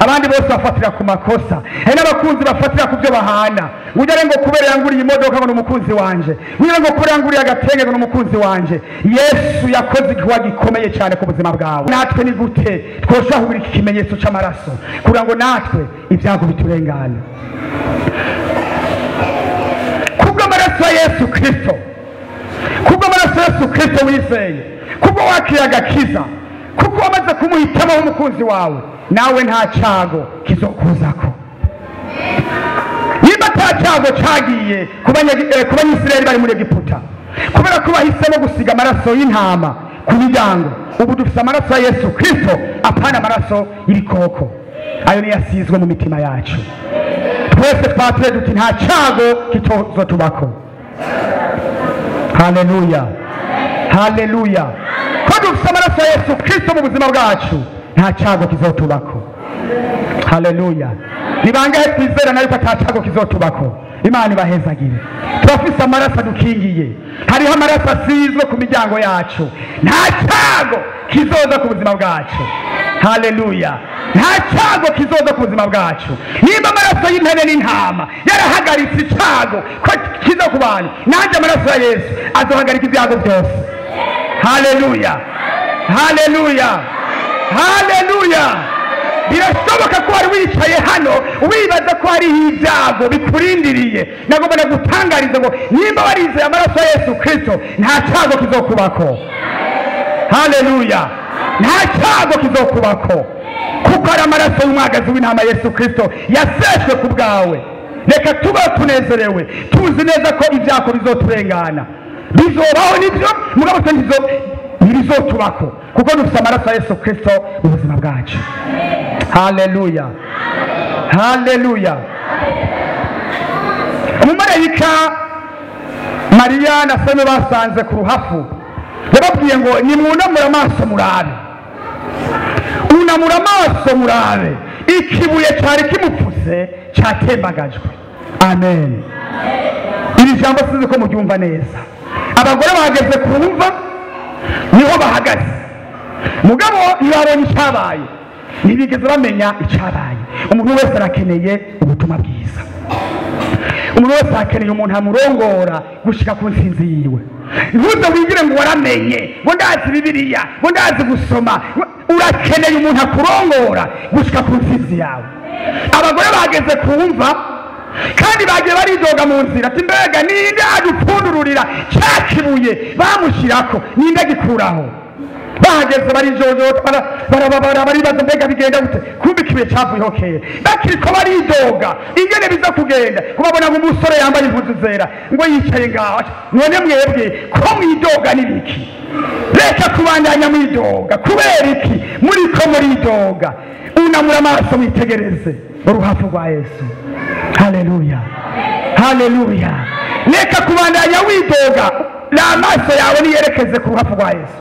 Speaker 1: Abandi bose bafatira ku makosa. Hari n'abakunzi bafatira ku byo bahana. Ujya ngo kubera yanguriye imodoka ngo ni umukunzi wanje, ujya ngo kubera yanguriye agatenge ngo ni umukunzi wanje. Yesu yakoze igikorwa gikomeye cyane ku buzima bwawe. Natwe ni gute twoshobora kugira iki kimenyetso c'amaraso kugira ngo natwe ibyago biturengane? Kubw'amaraso ya Yesu Kristo, kubw'amaraso ya Yesu Kristo wizeye, kubwo wakiriye agakiza, kuko wamaze kumuhitamo nk'umukunzi wawe, nawe nta cyago kizokuzako. Nimba ata cyago cyagiye ku Banyisirayeli bari muri Egiputa, kubera ko bahisemo gusiga amaraso y'intama ku miryango, ubu dufise amaraso ya Yesu Kristo, apana amaraso y'ibikoko. Ayo niyo asizwe mu mitima yacu. Twese twatuye duti nta cyago kitozotubako. Haleluya, haleluya. Ko dufise amaraso ya Yesu Kristo mu buzima bwacu, nta cyago kizotubako. Haleluya. Ni bangahe twizera nayo ko ata cyago kizotubako? Imana ibahezagire. Turafise amaraso adukingiye, hariho amaraso asizwe ku miryango yacu. Nta cyago kizoza ku buzima bwacu. Haleluya. Nta cyago kizoza ku buzima bwacu. Nimba amaraso y'impene n'intama yarahagaritse icyago ko kiza ku bantu, nanjye amaraso ya Yesu azohagarika ibyago byose. Haleluya, haleluya, haleluya. Birashoboka ko wari wicaye hano wibaza ko hariho ibyago bikurindiriye. Nagomba gutangariza ngo nimba warizeye amaraso ya Yesu Kristo, nta cyago kizokubako. Haleluya. Nta cyago kizokubako, kuko ari amaraso y'umwagazi w'intama Yesu Kristo yaseshwe ku bwawe. Reka tuba tunezerewe, tuzi neza ko ibyako bizoturengana, bizobaho nibyo, mugabo twe ntibizotubako, kuko dufite amaraso ya Yesu Kristo mu buzima bwacu. Haleluya, haleluya. Umumarayika Mariya na Salome basanze ku ruhafu, yababwiye ngo nimwunamure amaso murabe, unamura amaso murabe, ikibuye cyari kimupfutse cyatembagajwe. Amen. Iri jambo sinzi ko muryumva neza. Abagore bahageze ku mva niho bahagaze, mugabo ntibabonye icyabaye, ntibigeze bamenya icyabaye. Umuntu wese arakeneye ubutumwa bwiza, umuntu wese akeneye umuntu amurongora gushika ku ntsinzi yiwe. Ntuze wigire ngo waramenye, ngo ndazi Bibiliya, ngo ndazi gusoma. Urakeneye umuntu akurongora gushika ku ntsinzi yawe. Abagore bageze ku mva kandi bagiye baridoga mu nzira, ati mbega ninde adupfundururira cya kibuye bamushyirako, ninde agikuraho? Bahageze barijojota, barababara, baribaza mbega bigenda gute, kumbe ikibuye cyavuyeho kera. Bakiriko baridoga ingene biza kugenda, kubabona ngo umusore yambaye impuzu zera ngo yicaye ngaho. None mwebwe ko mwidoga n'ibiki? Reka kubandanya mwidoga. Kubera iki muriko muridoga? Unamura amaso mwitegereze uruhafu rwa Yesu. Haleluya, haleluya. Reka kubandanya widoga, n'amaso yawe niyerekeze ku ruhafu rwa Yesu.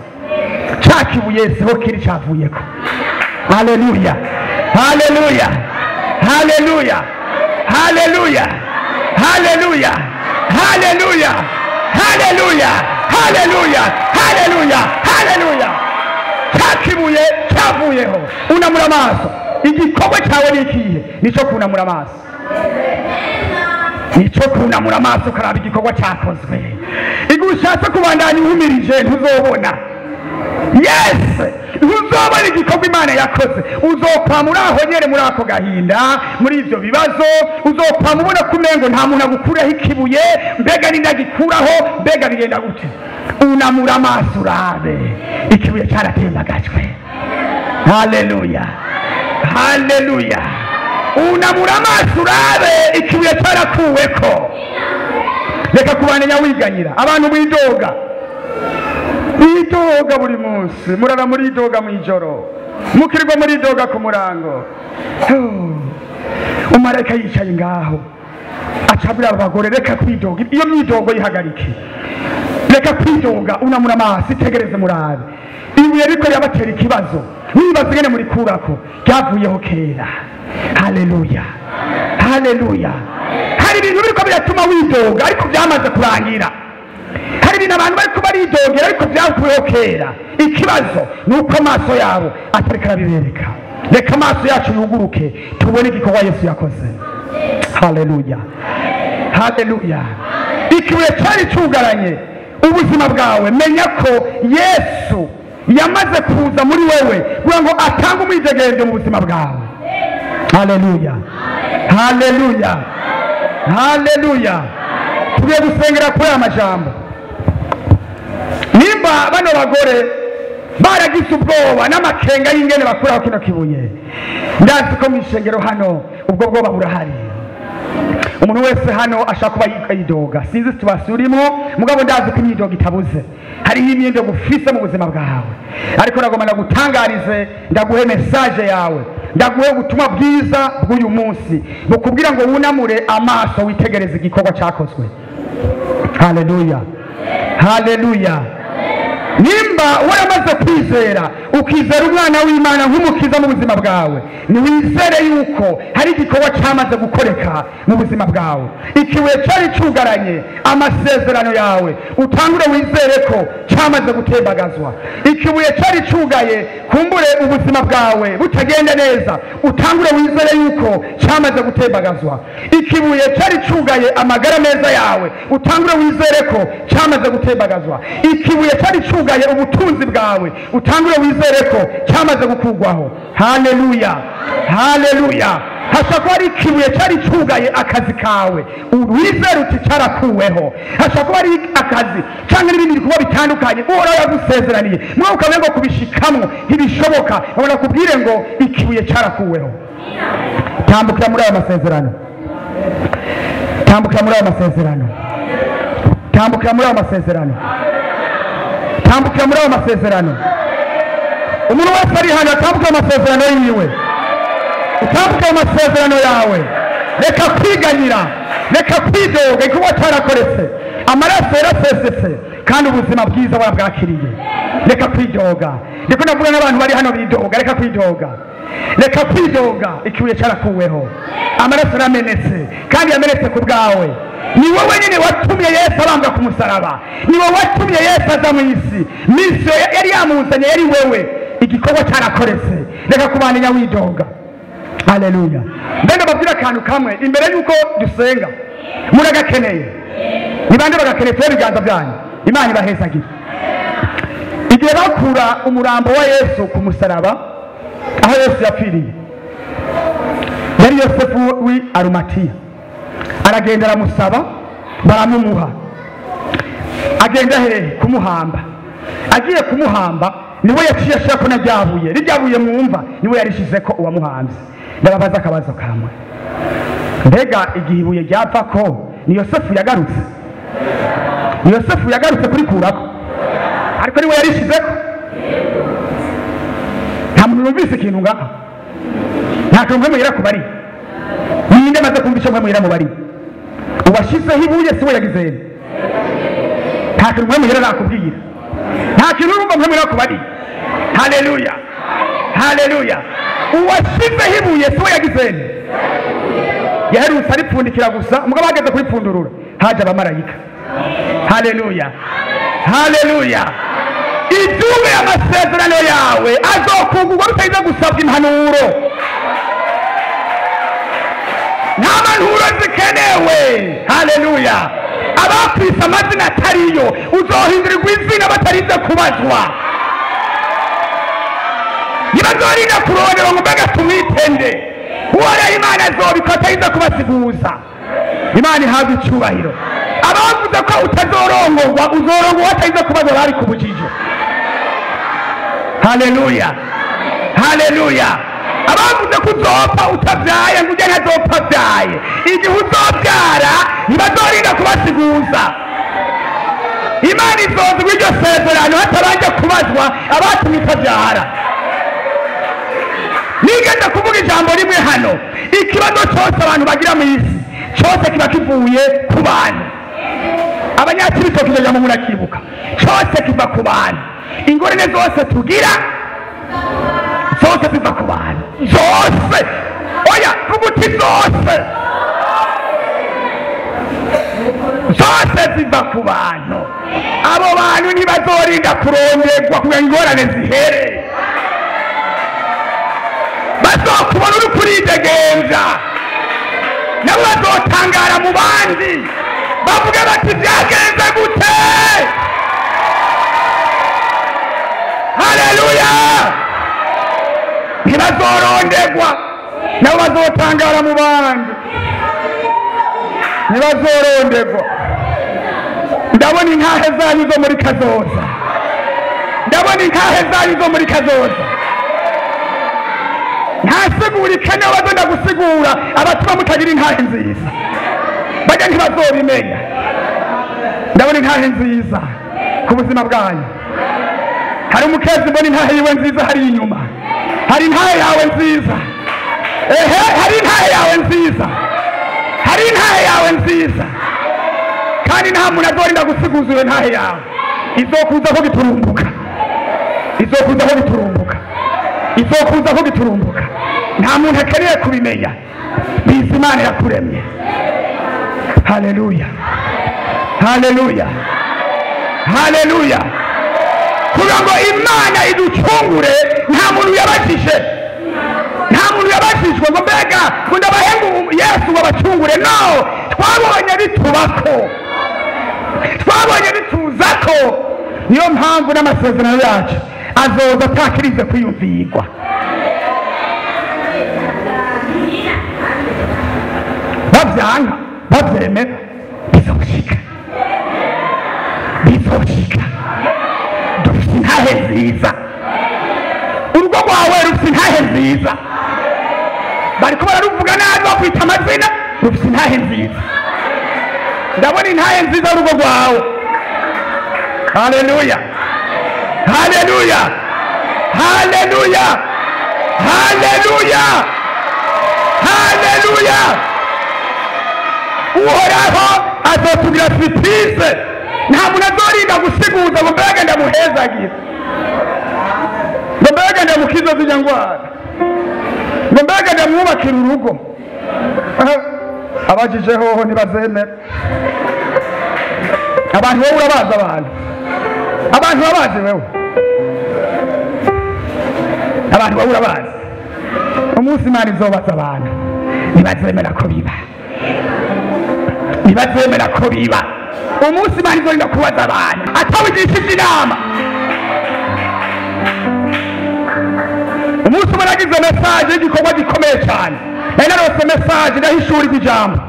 Speaker 1: Cya kibuye siho kiri, cyavuyeko. Haleluya, haleluya, haleluya, haleluya, haleluya, haleluya, haleluya, haleluya, haleluya, haleluya. Cya kibuye cyavuyeho. Unamura amaso. Igikorwa cyawe ni ikihe? Nico kunamura amaso, nico kunamura amaso ukaraba igikorwa cyakozwe. Igihe ushatse kubandanya uhumirije ntuzobona. Yes, ntuzobona igikorwa Imana yakoze. Uzokwama uri aho nyene muri ako gahinda, muri ivyo bibazo. Uzokwama ubona ko umengo nta muntu agukuraho ikibuye, mbega ninde agikuraho, mbega bigenda gute? Unamura amaso urabe, ikibuye cyaratembagajwe. Haleluya, haleluya. Unamura amaso urabe, ikibuye cyarakuweko. Reka kubandanya wiganyira. Abantu mwidoga, mwidoga buri munsi, murara muridoga mw'ijoro, mukirirwa muridoga ku murango. Umumarayika yicaye ngaho acabwira abo bagore, reka kwidoga, iyo myidogo yihagarike, reka kwidoga, unamura amaso itegereze murabe. Ibuye riko rirabatera ikibazo, wibaza ingene murikurako, ryavuyeho kera. Haleluya, haleluya. Hari ibintu biriko biratuma widoga ariko byamaze kurangira. Hari ibintu abantu bariko baridogera ariko byavuyeho kera. Ikibazo ni uko amaso yabo atariko arabibereka. Reka amaso yacu yuguruke tubone igikorwa Yesu yakoze. Haleluya, haleluya. Ikibuye cyari cyugaranye ubuzima bwawe, menya ko Yesu yamaze kuza muri wewe kugira ngo atange umwidegemvyo mu buzima bwawe. Haleluya, haleluya, haleluya. Tugiye gusengera kuri aya majambo. Nimba bano bagore baragize ubwoba n'amakenga y'ingene bakuraho kino kibuye, ndazi ko mw'ishengero hano ubwo bwoba burahari. Umuntu wese hano ashaka kuba yidoga, sinzi tubasurimo, mugabo ndazi ko imyidogo itabuze. Hariho imyidogo ufise mu buzima bwawe, ariko nagomba ndagutangarize, ndaguhe message yawe, ndaguhe ubutumwa bwiza bw'uyu munsi bukubwira ngo wunamure amaso witegereze igikorwa cyakozwe. Haleluya, haleluya. Nimba waramaze kwizera, ukizera umwana w'Imana nk'umukiza mu buzima bwawe, niwizere yuko hari igikorwa cyamaze gukoreka mu buzima bwawe. Ikibuye cyari cyugaranye amasezerano yawe, utangure wizere ko cyamaze gutembagazwa. Ikibuye cyari cyugaye kumbure ubuzima bwawe butagenda neza, utangure wizere yuko cyamaze gutembagazwa. Ikibuye cyari cyugaye amagara meza yawe, utangure wizere ko cyamaze gutembagazwa. Ikibuye cyari cyugaye ubutunzi bwawe, utangure wizere ko cyamaze gukugwaho. Haleluya, haleluya. Hashobora kuba ari ikibuye cyari cyugaye akazi kawe, wizere uti cyarakuweho. Hashobora kuba ari akazi cyangwa n'ibindi bikorwa bitandukanye Uhoraho yagusezeraniye, mwe ukamenya ngo kubishikamwo ntibishoboka. Babona kubwire ngo ikibuye cyarakuweho. Tambukira muri ayo masezerano, tambukira muri ayo masezerano, tambukira muri ayo masezerano, tambukira muri ayo masezerano. Umuntu wese ari hano atambuke amasezerano yiwe, utambuke amasezerano yawe. Reka kwiganyira, reka kwidoga, igikorwa cyarakoretse, amaraso yarasesetse, kandi ubuzima bwiza warabwakiriye. Reka kwidoga. Ndiko navuga n'abantu bari hano bidoga, reka kwidoga, reka kwidoga. Ikibuye cyarakuweho, amaraso yaramenetse, kandi yamenetse ku bwawe. Ni wowe nyine watumye Yesu abambwa ku musaraba, ni wowe watumye Yesu aza mu isi. Misiyo yari yamuzanye yari wewe, igikorwa cyarakoretse. Reka kubandanya widoga. Haleluya. Mbega babwira akantu kamwe imbere yuko dusenga, muragakeneye. Ni bande bagakeneye? Twe ibiganza byanyu. Imana ibahezagire. Igihe bakura umurambo wa Yesu ku musaraba, aho Yesu yapfiriye, yari Yosefu w'i Arumatiya. Aragenda aramusaba, baramumuha. Agenda hehe? Kumuhamba. Agiye kumuhamba, niwe yaciye ashirako na ryabuye riryabuye mwumva, niwe yarishizeko uwamuhanze. Ndababaza akabazo kamwe, mbega igihe ibuye ryapfa ko ni Yosefu yagarutse? Ni Yosefu yagarutse kurikurako, ariko niwe yarishizeko. Nta muntu yumvise ikintu ngaha, nta kintu mwe mwira kubari. Ninde amaze kumva icyo mwe mwira mubari? Uwashizeho ibuye si we yagize. Nta kintu mwe mwira nakubwira, nta kintu urumva mwe mwira kubari. Haleluya, haleluya. Uwashizeho ibuye si we yagize. Yaherutse aripfundikira gusa, mugabo ageze kuripfundurura haje abamarayika. Haleluya, haleluya. Ibyume amasezerano yawe azokungurwa bitarinze gusabwa impanuro. Nta mpanuro zikenewe. Haleluya. Abakwise amazina atariyo uzohindurirwa izina batarinze kubazwa. Ntibazorinda kurondera ngo mbega tumwitende. Uhoraho Imana azobikora atarinze kubasiguza. Imana ihabwe icyubahiro. Abavuze ko utazorongorwa, uzorongorwa batarinze kubazwa, bari kubujije. Haleluya, haleluya. Abavuze ko uzopfa utabyaye, ngo ujye ntazopfa abyaye. Igihe uzobyara ntibazorinda kubasiguza. Imana izozwa iryo sezerano hatabanje kubazwa abatumye utabyara. Nigeze kuvuga ijambo rimwe hano, ikibazo cyose abantu bagira mu isi cyose kiba kivuye ku bantu. Abanyakibitoki iryo jambo murakibuka, cyose kiva ku bantu. Ingorane zose tugira zose ziva ku bantu, zose. Oya, vuga uti zose, zose ziva ku bantu. Abo bantu ntibazorinda kuronderwa kugira ingorane zihere. Bazokubona uri kuridegenza, nabo bazotangara mu bandi, bavuge bati byagenze gute? Haleluya. Ntibazoronderwa, nabo bazotangara mu bandi. Ntibazoronderwa. Ndabona inkahe zanyu zo muri kazoza, ndabona inkahe zanyu zo muri kazoza. Ntasigura ikenewe bagenda gusigura abatuma mutagira inkahe nziza, bajya ntibazobimenya. Ndabona inkahe nziza ku buzima bwanyu. Hari umukezi mbona inkahe yiwe nziza hari inyuma, hari inkahe yawe nziza. Ehe, hari inkahe yawe nziza, hari inkahe yawe nziza. Kandi nta muntu azorinda gusiguza iyo ntahe yawe. Izokuza ko giturumbuka, izokuza ko giturumbuka, izokuza ko giturumbuka. Nta muntu akeneye kubimenya, bizi Imana yakuremye. Haleluya, haleluya, haleluya. Kugira ngo Imana iducungure, nta muntu yabajije, nta muntu yabajijwe ngo mbega ngo ndabahenga Yesu ngo abacungure. No, twabonye bitubako, twabonye bituzako. Niyo mpamvu n'amasezerano yacu azoza atakirize kwiyumvirwa. Bavyanka bavyemera bizoshika, bizoshika. Dufite intahe nziza, urugo rwawe rufite intahe nziza. Bariko bararuvuga nabi bakwita amazina, rufite intahe nziza. Ndabona intahe nziza y'urugo rwawe. Haleluya, haleluya, haleluya, haleluya, haleluya. Uhoraho azotugira surprise. Nta muntu azorinda gusiguza ngo mbega ndamuhezagira, ngo mbega ndamukiza zirya ndwara, ngo mbega ndamwubakira urugo. Abajije hoho ntibazemera. Abantu wowe urabazi, abantu urabazi wewe, abantu wowe urabazi. Umunsi Imana izobaza abantu ntibazemera ko biba, ntibazemera ko biba. Umunsi Imana izorinda kubaza abantu atawigishije inama. Umunsi umwe nagize message y'igikorwa gikomeye cyane, nari narose message ndahishurirwa ijambo,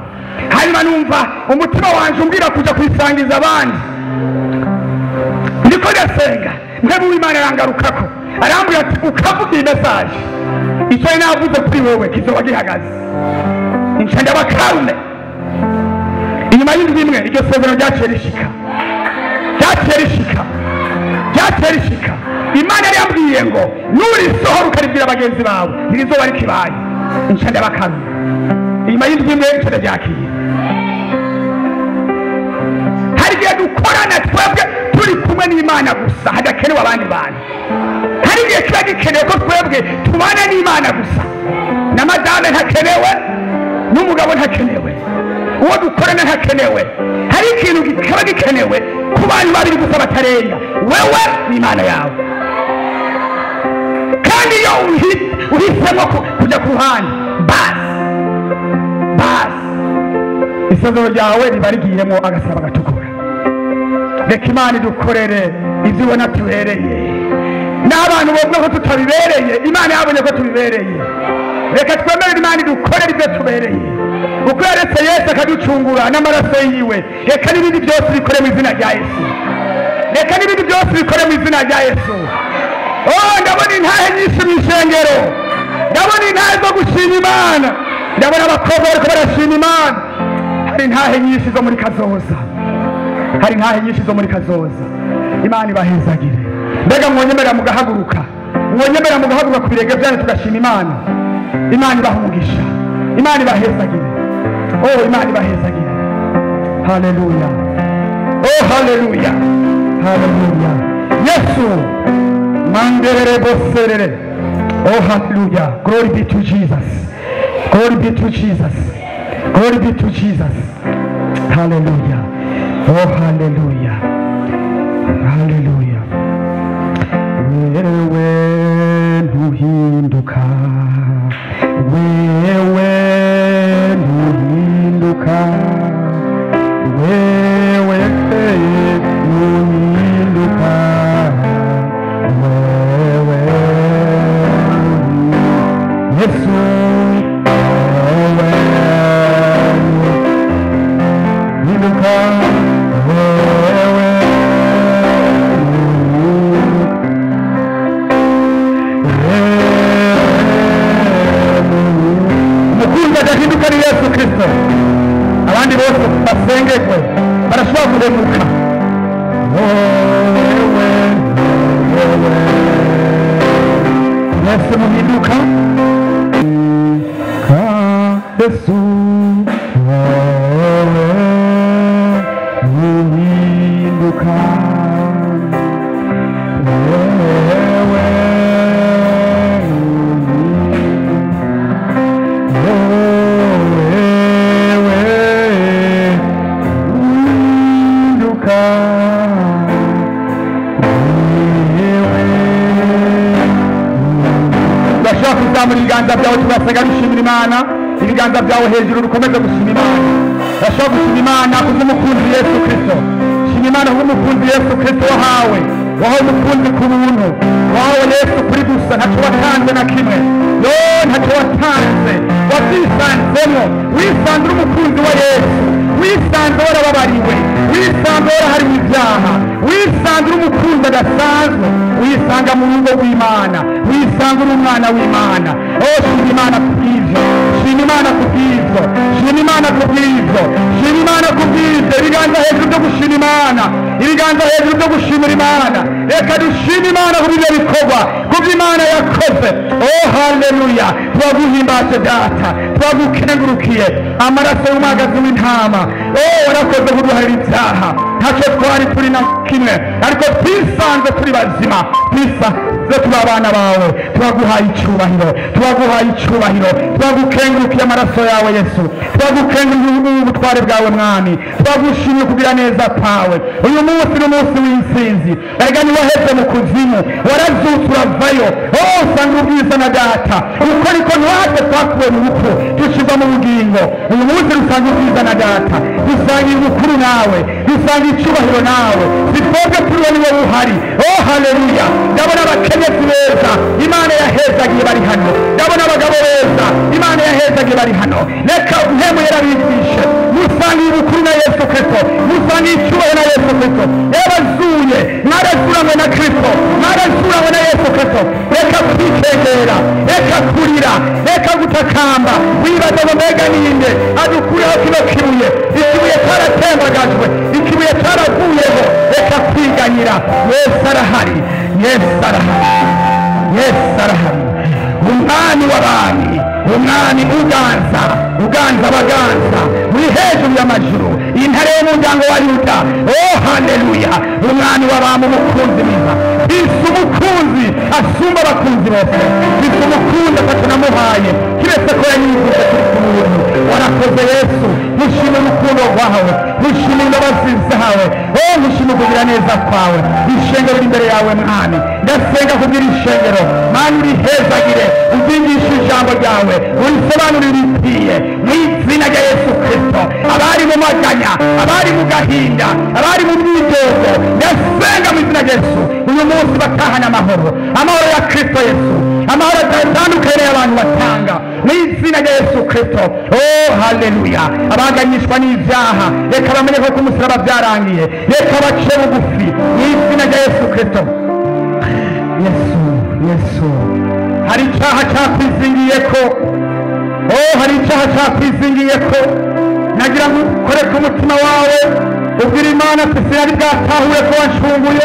Speaker 1: hanyuma numva umutima wanje umbwira kuja kuyisangiza abandi. Ndiko ndasenga, mwebwe Imana arangarukako arambwira ati ukavuga iyi message, icyo nari navuze kuri wewe kizoba gihagaze. Nca ndabakarume. Inyuma y'indwi imwe iryo sezerano ryaciye rishika, ryaciye rishika, ryaciye rishika. Imana yari yambwiye ngo nurisohora ukaribwira bagenzi bawe ntirizoba rikibaye. Nca ndabakarume. Inyuma y'indwi imwe nca ndaryakira. Hari igihe dukorana twebwe turi kumwe n'Imana gusa, hadakenewe abandi bantu. Hari igihe kiba gikenewe ko twebwe tubana n'Imana gusa, na madame ntakenewe, n'umugabo ntakenewe, uwo dukorana ntakenewe. Hari ikintu kiba gikenewe ku bantu babiri gusa batarenga, wewe n'Imana yawe. Kandi iyo uhisemo kujya ku ruhande, basi basi isezerano ryawe riba rigiyemo agasaba gatukura. Reka Imana idukorere ibyo ubona tubereye, n'abantu bavuga ko tutabibereye, Imana yabonye ko tubibereye. Reka twemerere Imana idukorere ibyo tubereye. Uko yaretse Yesu akaducungura n'amaraso yiwe, reka n'ibindi byose bikore mu izina rya Yesu. Reka n'ibindi byose bikore mu izina rya Yesu. Oh, ndabona intahe nyinshi mu ishengero, ndabona intahe zo gushima Imana, ndabona abakobwa bariko barashima Imana. Hari intahe nyinshi zo muri kazoza, hari intahe nyinshi zo muri kazoza. Imana ibahezagire. Mbega mwonyemerera mugahaguruka, mwonyemerera mugahaguruka ku birenge byanyu tugashima Imana. Imana ibaha umugisha, Imana ibahezagire. Oh, Imana ibahezagire. Haleluya, oh haleluya, haleluya. Yesu manderere boserere. Oh haleluya. Glory be to Jesus, glory be to Jesus, glory be to Jesus. Haleluya, oh haleluya, haleluya. Wewe ntuhinduka, wewe ntuhinduka, wewe ntuhinduka, wewe Yesu, wewe ntuhinduka, wewe umukunzi adahinduka ni Yesu Kristo. Abandi bose basengekwe barashobora guhemuka. Wewe, wewe Yesu muhinduka ka Yesu, wewe muhinduka, wewe wewe muhinduka, wewe. Urashobora kuzamura ibiganza byawe tugasenga dushimira Imana. Ibiganza byawe hejuru rukomeze gushima Imana. Urashobora gushima Imana kubw'umukunzi Yesu Kristo. Shima Imana kubw'umukunzi Yesu Kristo wahawe, wahawe umukunzi ku buntu, wahawe Yesu kuri gusa, ntacyo watanze na kimwe. Yo, ntacyo watanze, wabyisanzemo. Wisanze uri umukunzi wa Yesu, wisanze warababariwe, wisanze warahariwe ibyaha, wisanze uri umukunzi adasanzwe, wisanga mu rugo rw'Imana, wisanga uri umwana w'Imana. Oh, shima Imana kubw'ivyo, shima Imana kubw'ivyo, shima Imana kubw'ivyo, shima Imana kubw'ivyo. Ibiganza hejuru byo gushima Imana, ibiganza hejuru byo gushimira Imana. Reka dushime Imana kubw'ivyo bikorwa, kubyo Imana yakoze. Oh, haleluya! Turaguhimbaje Data, turagukengurukiye. Amaraso y'umwagazi w'intama, oh, warakoze kuduharira ibyaha. Ntacyo twari turi na kimwe, ariko twisanze turi bazima, twisanze turi abana bawe. Turaguhaye icyubahiro, turaguhaye icyubahiro, turagukengurukiye amaraso yawe Yesu, turagukengurukiye ubutware bwawe Mwami, turagushimiye kugira neza kwawe. Uyu munsi ni umunsi w'intsinzi. Erega niwaheze mu kuzimu, warazutse uravayo. Oh, usanga ubwiza na Data. Uko niko natwe twakuwe mu rupfu dushyirwa mu bugingo. Uyu munsi dusanga ubwiza na Data, dusangiye ubukuru nawe, dusangiye icyubahiro nawe. Si twebwe turiho, ni wowe uhari. Oh, haleluya! Ndabona abakenyezi beza Imana yahezagiye bari hano, ndabona abagabo beza Imana yahezagiye bari hano. Reka mpemu yarabigishe, musangiye ubukuru na Yesu Kristo, musangiye icyubahiro na Yesu Kristo. Yarabazuye, mwarazuranwe na Kristo, mwarazuranwe na Yesu Kristo. Reka kwikegera, reka kurira, reka gutakamba wibaza ngo mbega ninde adukureho kino kibuye. Ikibuye cyaratembagajwe, ikibuye cyaravuyeho. Reka kwiganyira, Yesu arahari, Yesu arahari, Yesu arahari. Umwami w'abami, umwami uganza, uganza abaganza, uri hejuru y'amajuru, intare y'umuryango wa Yuda. Oh, haleluya! Umwami w'abami, umukunzi mwiza. Isi umukunzi asumba abakunzi bose, isi umukunzi atatu namuhaye kiretse ko yanyiguje kuri ku buntu. Warakoze Yesu, nishimye urukundo rwawe, nishimye imbabazi zawe, oh, nishimye kugira neza kwawe. Ishengero riri imbere yawe Mwami, ndasenga kugira ishengero Mana urihezagire, uzigishe ijambo ryawe, urisobanurire ibikwiye mu izina rya Yesu Kristo. Abari mu maganya, abari mu gahinda, abari mu myidogo, ndasenga mu izina rya Yesu, uyu munsi batahana amahoro, amahoro ya Kristo Yesu, amahoro atandukanye y'abantu batanga mu izina rya Yesu Kristo. Oh, haleluya! Abaganyishwa n'ibyaha, reka bamenye ko ku musaraba byarangiye, reka bace bugufi mu izina rya Yesu Kristo. Yesu, Yesu, hari icyaha cyakwizingiye ko, oh, hari icyaha cyakwizingiye ko. Nagira ngo ukore ku mutima wawe, ubwira Imana ati sinari bwatahure ko wanshunguye,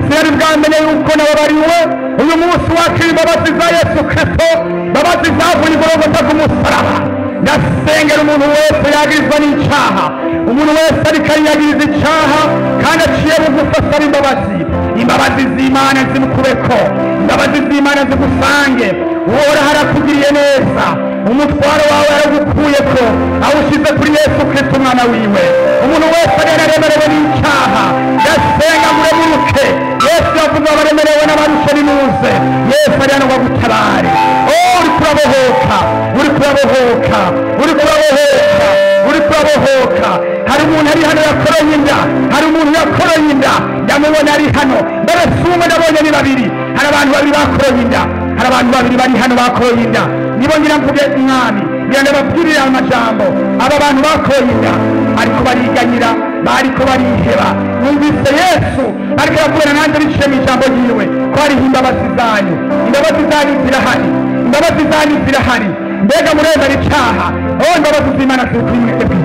Speaker 1: sinari bwamenye yuko nababariwe. Uyu munsi wakira imbabazi za Yesu Kristo, imbabazi zavuye igorogota ku musaraba. Ndasengera umuntu wese yagirizwa n'icyaha, umuntu wese ariko ariyagiriza icyaha kandi aciye bugufi asaba imbabazi. Imbabazi z'Imana zimukubeko, imbabazi z'Imana zigusange. Uhoraho arakugiriye neza, umutwaro wawe yarawukuyeko, awushyize kuri Yesu Kristo umwana wiwe. Umuntu wese agenda aremerewe n'icyaha, ndasenga ngo uremuruke. Yesu yavuze abaremerewe n'abarushe nimuze, Yesu ari hano ngo agutabare. Oh, uri kurabohoka, uri kurabohoka, uri kurabohoka, uri kurabohoka. Hari umuntu ari hano yakoroye inda, hari umuntu yakoroye inda, ndamubona ari hano. Mbere si umwe, ndabonye ni babiri. Hari abantu babiri bakoroye inda, hari abantu babiri bari hano bakoroye inda. Nibo ngira mvuge Mwami, ngira ndababwirire amajambo. Aba bantu bakoroye inda ariko bariganyira, bariko bariheba. Numvise Yesu ariko aravugana nanjye biciye mu ijambo ryiwe ko hariho imbabazi zanyu, imbabazi zanyu zirahari, imbabazi zanyu zirahari. Mbega muremera icyaha? Oh, imbabazi z'Imana ziri kuri mwebwe,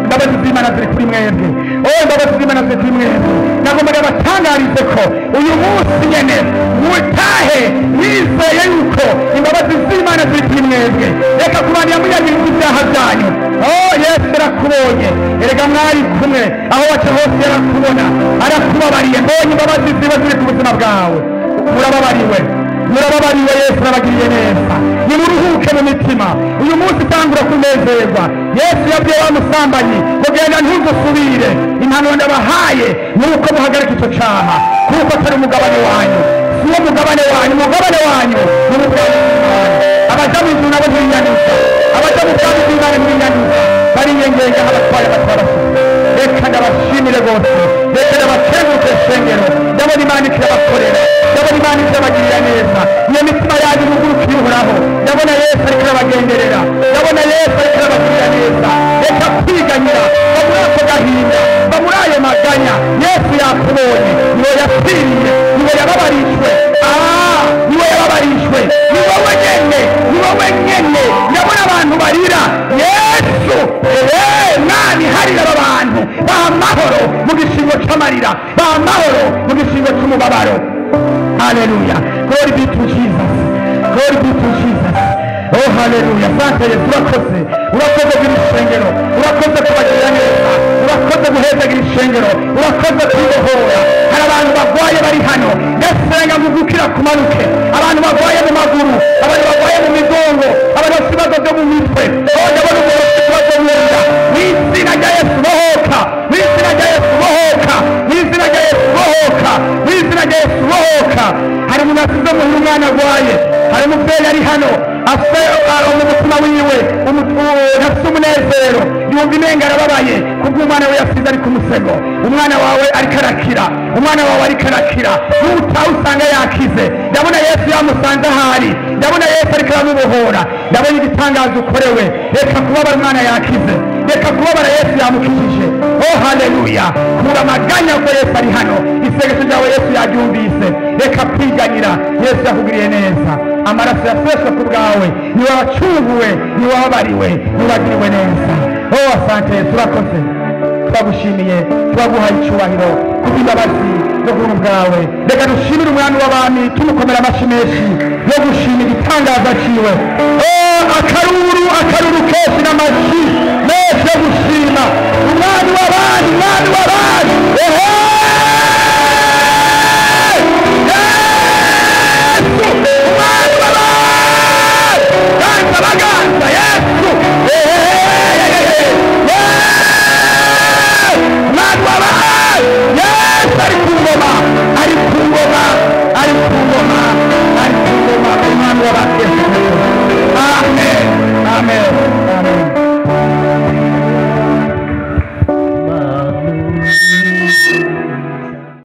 Speaker 1: imbabazi z'Imana ziri kuri mwebwe. Oh, imbabazi z'Imana ziri kuri mwebwe. Nagombaga batangarize ko uyu munsi nyene mutahe mwizeye yuko imbabazi z'Imana ziri kuri mwebwe. Reka kubandanya muyagiriza ibyaha byanyu. Oh, Yesu arakubonye, erega mwari kumwe aho waca hose, yarakubona, arakubabariye. Mbonye imbabazi ziba ziri ku buzima bwawe. Murababariwe, murababariwe, Yesu arabagiriye neza. Nimuruhuke mu mitima, uyu munsi tangura kunezerwa. Yesu yabwiye wa musambanyi ngo genda ntuzusubire. Impanuro ndabahaye ni uko muhagarika icyo cyaha, kuko atari umugabane wanyu, si wo mugabane wanyu. Umugabane wanyu ni umugabane w'Imana. Abaja mu ijuru nabo ntibinyanuza, abaja mu bwami bw'Imana ntibinyanuza, bariyengenga abatwaye abatwara. Reka ndabashimire rwose, reka ndabakenguruke shengero. Ndabona Imana ikirabakorera, ndabona Imana ikirabagirira neza. Iyo mitima yanyu irugurukiye Uhoraho. Ndabona Yesu ariko arabagenderera, ndabona Yesu ariko arabagirira neza. Reka kwiganyira, va muri ako gahinda, va muri ayo maganya. Yesu yakubonye, niwe yapfiriye, niwe yababarishwe, niwe yababarishwe, ni wowe nyene, ni wowe nyene. Ndabona abantu barira. Yesu Mwami, harira aba bantu, baha amahoro mu gishingo c'amarira, baha amahoro mu gishingo c'umubabaro. Haleluya, glory be to Jesus, glory be to Jesus. Oh haleluya, sante Yesu, urakoze, urakoze kugira ishengero, urakoze kubagirira neza, urakoze guhezagira ishengero, urakoze kwibohora. Hari abantu barwaye bari hano, ndasenga ngo ugukira kumanuke. Abantu barwaye mu maguru, abantu barwaye mu migongo, abantu bafite ibibazo byo mu mitwe. Oh, ndabona umuntu ufite ikibazo mu nda. Mu izina rya Yesu bohoka, mu izina rya Yesu bohoka, mu izina rya Yesu bohoka, mu izina rya Yesu bohoka. Hari umuntu asize muhira umwana arwaye, hari umubyeyi ari hano afite mu mutima wiwe ntafite umunezero, yumva imenga arababaye kubw'umwana we yasize ari ku musego. Umwana wawe ariko arakira, umwana wawe ariko arakira, nutaha usanga yakize. Ndabona Yesu yamusanze ahari, ndabona Yesu ariko aramubohora, ndabona igitangaza ukorewe. Reka kubabara, umwana yakize, reka kubabara, Yesu yamukijije. Oh haleluya, kura amaganya ko Yesu ari hano. Isengesho ryawe Yesu yaryumvise. Reka kwiganyira, Yesu yakugiriye neza. Amaraso yaseswe ku bwawe, niwe wacunguwe, niwe wababariwe, niwe wagiriwe neza. Oh asante Yesu, urakoze, turagushimiye, turaguhaye icyubahiro kubw'imbabazi no kubuntu bwawe. Reka dushimire Umwami w'abami, tumukomera amashyi menshi yo gushima igitangaza ciwe. Oh, akaruru, akaruru kenshi n'amashyi menshi yo gushima Umwami.